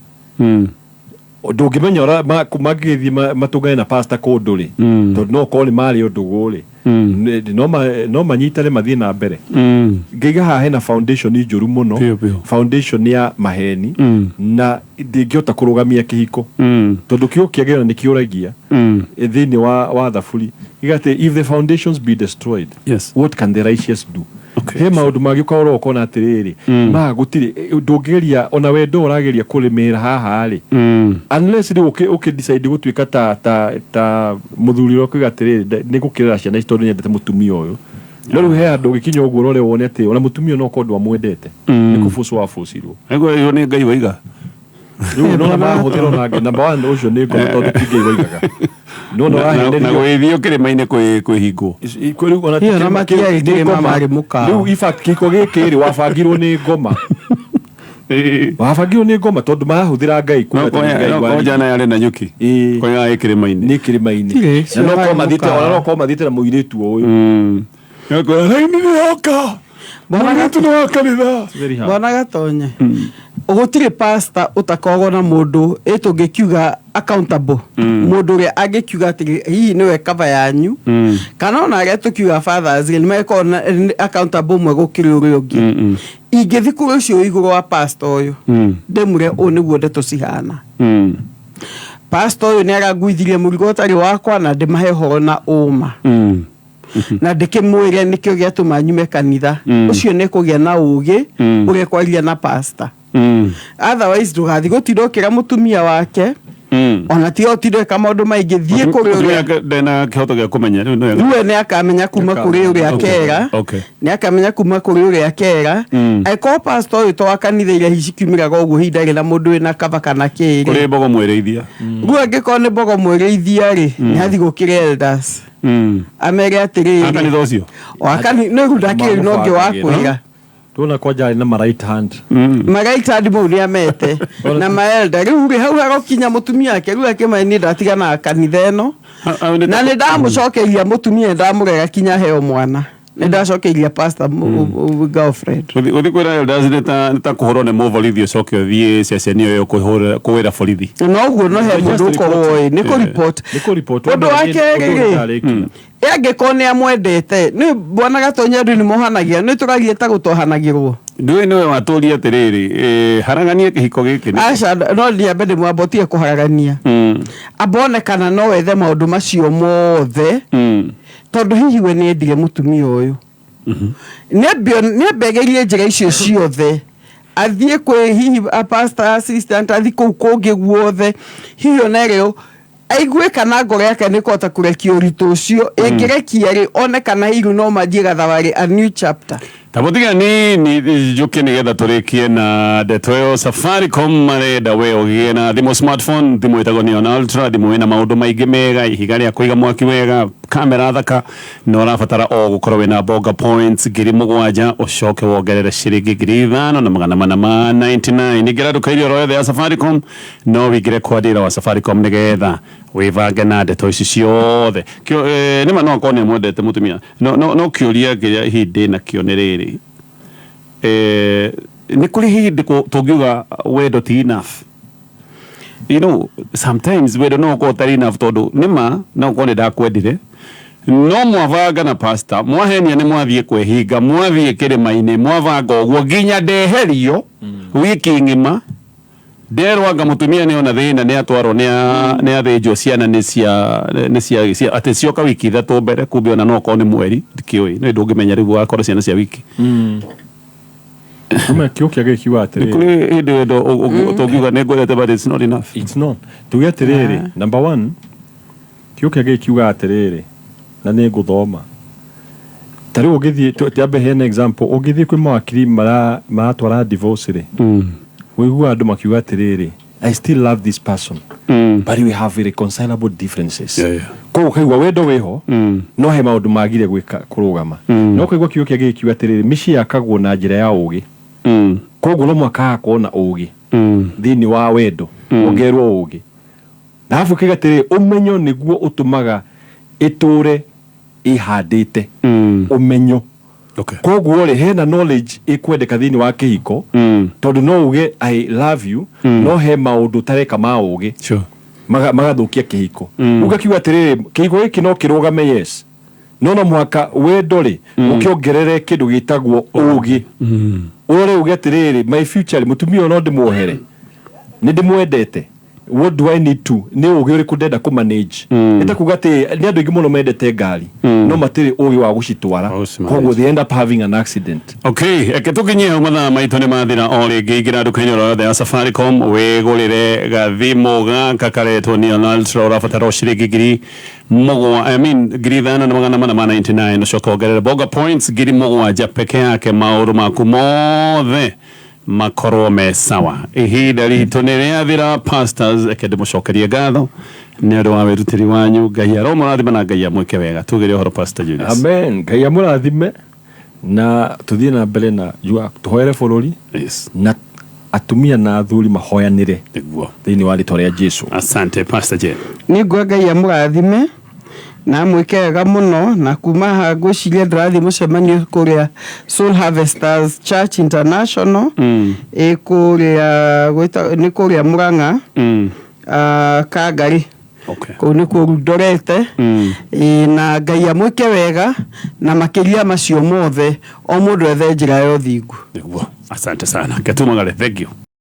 Speaker 2: ndũngĩmenya ũrĩa mangĩgĩthiĩ matũngane na pastor kũndũ rĩ, tondũ no ũkorwo nĩ marĩ ũndũgũ rĩ, no manyitane mathiĩ na mbere. Ngaiga haha hena foundation njũru mũno, foundation ya maheni, na ndĩngĩhota kũrũgamia kĩhiko, tondũ kiugo kĩagĩrĩire nĩ kĩũragia thĩinĩ wa thaburi igate, if the foundations be destroyed, what can the righteous do? He maũndũ mangĩ ũkorwo ũkona atĩrĩrĩ, ma gũtirĩ ndũngĩgeria ona wendo ũrageria kũrĩmĩra haha rĩ, unless rĩu ũkĩ decide gũtuĩka ta mũthuri ũrĩa ũkiuga atĩrĩrĩ, nĩ gũkĩrera ciana ici tondũ nyendete mũtumia ũyũ. No rĩu he handũ ũgĩkinya ũguo ũrore wone atĩ ona mũtumia ũyũ no korwo ndwamwendete, nĩ kũbũcwo wabũcirwo.
Speaker 1: Ĩyo nĩ Ngai waiga.
Speaker 2: Rĩu nona mahũthĩra onake number one ũcio nĩ ngoma, tondũ ti Ngai waigaga. No
Speaker 1: Na gwĩthio kĩrĩma-inĩ kwĩhingwo.
Speaker 2: Rĩu ona ti
Speaker 3: Hiyo na
Speaker 2: kĩrĩma
Speaker 3: matiarĩ
Speaker 2: nĩ
Speaker 3: kĩrĩma
Speaker 2: ngoma.
Speaker 3: marĩ mũkawa.
Speaker 2: Rĩu in fact kĩhiko gĩkĩ rĩ, wabangirwo nĩ ngoma. Wabangirwo nĩ ngoma tondũ marahũthĩra Ngai kuga atĩ nĩ Ngai
Speaker 1: No
Speaker 2: waririe.
Speaker 1: jana yarĩ na nyuki. Kwa ĩ kĩrĩma-inĩ.
Speaker 2: Nĩ kĩrĩma-inĩ.
Speaker 3: Tirĩ,
Speaker 2: Na no korwo
Speaker 3: marĩ
Speaker 2: mathiĩte
Speaker 3: mũkawa.
Speaker 2: ona no korwo mathiĩte na mũirĩtu ũyũ.
Speaker 1: Raini nĩ yoka. Mũirĩtu nĩ wa kanitha.
Speaker 2: Very hard.
Speaker 3: Bwana Gatonye, gũtirĩ pastor ũtakoragwo na mũndũ ĩ tũngĩkiuga accountable, mũndũ ũrĩa angĩkiuga atĩ hihi nĩwe cover yanyu, kana ona arĩa tũkiuga fathers nĩ magĩkoragwo na accountable ũmwe gũkĩrĩ ũrĩa ũngĩ. Ingĩthiĩ kũrĩ ũcio wĩ igũrũ wa pastor ũyũ, ndĩmwĩre ũũ nĩguo ndeto cihana, pastor ũyũ nĩ aranguithirie mũrigo ũtarĩ wakwa, na ndĩmahe ũhoro na ũma na ndĩkĩmwĩre nĩkĩo gĩatũma nyume kanitha. Ũcio nĩ kũgĩa na ũgĩ ũrĩa kwaria na pastor. Otherwise ndũgathiĩ gũtinda ũkĩra mũtumia wake, ona tiga ũtinde ĩka maũndũ maingĩ, thiĩ kũrĩ ũrĩa
Speaker 1: Ndena kĩhoto gĩa kũmenya rĩu nĩwe.
Speaker 3: Rĩu we nĩ akamenya kuma kũrĩ ũrĩa kera. Nĩ akamenya kuma kũrĩ ũrĩa kera. Angĩkorwo pastor ũyũ to wa kanitha iria hihi cikiumĩraga ũguo, hihi ndarĩ na mũndũ wĩna kaba kana kĩrĩ.
Speaker 1: Kũrĩ mbogo mwĩrĩithia.
Speaker 3: Rĩu angĩkorwo nĩ mbogo mwĩrĩithia rĩ, nĩ athiĩ gũkĩra elders, amere atĩrĩrĩ
Speaker 1: A kanitha ũcio.
Speaker 3: Nĩ rĩu ndakĩrĩ no ngĩ wa kwĩra.
Speaker 2: Tuona kwanja arĩ na ma right hand.
Speaker 3: Magaitandi mau nĩ amete na maelda. Rĩu rĩ, hau harokinya mũtumia wake rĩu akĩmenya niĩ ndatigana kanitha ĩno, na nĩ ndamũcokeria mũtumia, nĩ ndamũrega kinya heo mwana, nĩ ndacokeiria pastor girlfriend.
Speaker 1: Gũthiĩ kwĩra elders nĩ ta kũhũrwo nĩ mũborithi, ũcoke ũthiĩ ceceni ĩyo kũwĩra borithi.
Speaker 3: No ũguo no he mũndũ ũkorwo ĩ nĩ kũ-report.
Speaker 2: Nĩ kũ-report.
Speaker 3: Ũndũ wa kerĩ rĩ, ĩ angĩkorwo nĩ amwendete, nĩ bwana Gatonya, andũ nĩ mohanagia, nĩ tũragia ta gũtohanagĩrwo.
Speaker 1: Ndũĩ nĩwe watũria atĩrĩrĩ, haraganie kĩhiko gĩkĩ
Speaker 3: Aca, no ndiambe ndĩmwambotie kũharagania, ambone kana no wethe maũndũ macio mothe, tondũ hihi we nĩ endire mũtumia ũyũ, nĩ ambegerie njĩra icio ciothe, athiĩ kwĩ hihi a pastor assistant, athiĩ kũu kũngĩ guothe, hihi ona ĩrĩo aigue kana ngoro yake nĩ kũhota kũrekia ũritũ ũcio. Ĩngĩrekia rĩ, one kana hihi no manjie gathabarĩ, a new chapter.
Speaker 1: Tamũtiga nini njũke nĩgetha tũrĩkie na ndeto ĩyo. Safaricom marenda we ũgĩe na thimũ smartphone, thimũ ĩtagwo Neon Ultra, thimũ ĩna maũndũ maingĩ mega, ihiga rĩa kũiga mwaki wega, kamera thaka, na ũrabatara o gũkorwo wĩna bonga points 7,000, ũcoke wongerere ciringi 5499. Ingĩra nduka-inĩ oro yothe ya Safaricom, no wĩingĩre kwa dealer wa Safaricom nĩgetha wĩbange na ndeto ici ciothe. Nĩma no akorwo nĩ amwendete mũtumia, no kĩũria kĩrĩa hihi ndĩ nakĩo nĩ rĩrĩ, nĩ kũrĩ hĩndĩ tũngiuga wendo ti enough? Sometimes wendo no ũkorwo ũtarĩ enough, tondũ nĩma no ũkorwo nĩ ndakwendire, no mwabanga na pastor, mwahenia, nĩ mwathiĩ kwĩhinga, mwathiĩ kĩrĩma-inĩ, mwabanga ũguo nginya ndeherio wiki ng'ima, nderwo anga mũtumia nĩ ona thĩna, nĩ atwarwo, nĩ athĩnjwo, ciana nĩ cia atĩ cioka wiki 3 mbere, kumbe ona no okorwo nĩ mweri, ndikĩũĩ, nĩ ndũngĩmenya rĩu wakorwo ciana cia wiki.
Speaker 2: Kuma kiugo kĩa Ngai kiugaga
Speaker 1: Nĩ
Speaker 2: atĩrĩrĩ
Speaker 1: kũrĩ hĩndĩ wendo tũngiuga nĩ ngwendete but it's not enough.
Speaker 2: It's not. Tuge atĩrĩrĩ, number one, kiugo kĩa Ngai kiugaga atĩrĩrĩ, na nĩ ngũthoma. Ta rĩu ũngĩthiĩ, twambe heane example, ũngĩthiĩ kwĩ mawakiri maratwara divorce rĩ, ũiguaga andũ makiuga atĩrĩrĩ, I still love this person, but we have irreconcilable differences. Koguo ũkaigua wendo wĩho, no he maũndũ magire gwĩka kũrũgama. No ũkaigua kiugo kĩa Ngai gĩkiuga atĩrĩrĩ, mĩciĩ yakagwo na njĩra ya ũũgĩ. Koguo no mũhaka hagakorwo na ũũgĩ thĩinĩ wa wendo, wongererwo ũũgĩ. Na arabu ĩkauga atĩrĩrĩ, ũmenyo nĩguo ũtũmaga ĩtũre ĩhandĩte. Ũmenyo. Koguo rĩ, hena knowledge ĩkwendeka thĩinĩ wa kĩhiko, tondũ no uge I love you, no he maũndũ ũtareka ma ũũgĩ magathũkia kĩhiko. Rĩu ngakiuga atĩrĩrĩ, kĩhiko gĩkĩ no kĩrũgame, yes, no no mũhaka wendo rĩ ũkĩongerere kĩndũ gĩtagwo ũũgĩ. Ũrore uge atĩrĩrĩ, my future rĩ, mũtumia ũyũ no ndĩmuohere, nĩ ndĩmwendete, what do I need to, nĩ ũũgĩ ũrĩkũ ndenda kũ manage. Nĩ ta kuga atĩ nĩ andũ aingĩ mũno mendete ngari, no matirĩ ũũgĩ wa gũcitwara, koguo they end up having an accident.
Speaker 1: Okay, reke tũkinyie hau, mathaa maitũ nĩ mathira o rĩngĩ. Ingĩra nduka-inĩ oro yothe ya Safaricom wĩgũrĩre gathimũ gaka karetwo Neon Ultra. Ũrabatara o ciringi ngiri mũgwa, I mean 5499, ũcoka wongerere bonga points 7000 peke yake, maũndũ maku mothe makorwo me sawa. Ihinda ritũ nĩ rĩathira. Pastors, reke ndĩmũcokerie ngatho nĩ ũndũ wa wĩrutĩri wanyu. Ngai aromũrathima na Ngai amwĩke wega. Tugĩre ũhoro, Pastor Julius.
Speaker 2: Amen. Ngai amũrathime na tũthiĩ na mbere na jua tũhoere bũrũri na atumia na athuri mahoyanĩre thĩinĩ wa rĩtwa rĩa Jesu.
Speaker 1: Asante, Pastor Jane.
Speaker 3: Nĩ ngwa Ngai amũrathime na amwĩke wega mũno. Na kuma haha ngwĩciria ndĩrathiĩ mũcemanio kũrĩa Soul Harvesters Church International, ĩ kũrĩa nĩ kũrĩa Mũrang'a, Kangari. Kũu nĩkuo ndorete. Ĩ, na Ngai amwĩke wega, na makĩria macio mothe o mũndũ ethe njĩra ya ũthingu.
Speaker 1: Nĩguo, asante sana. Ketumagare, thank you.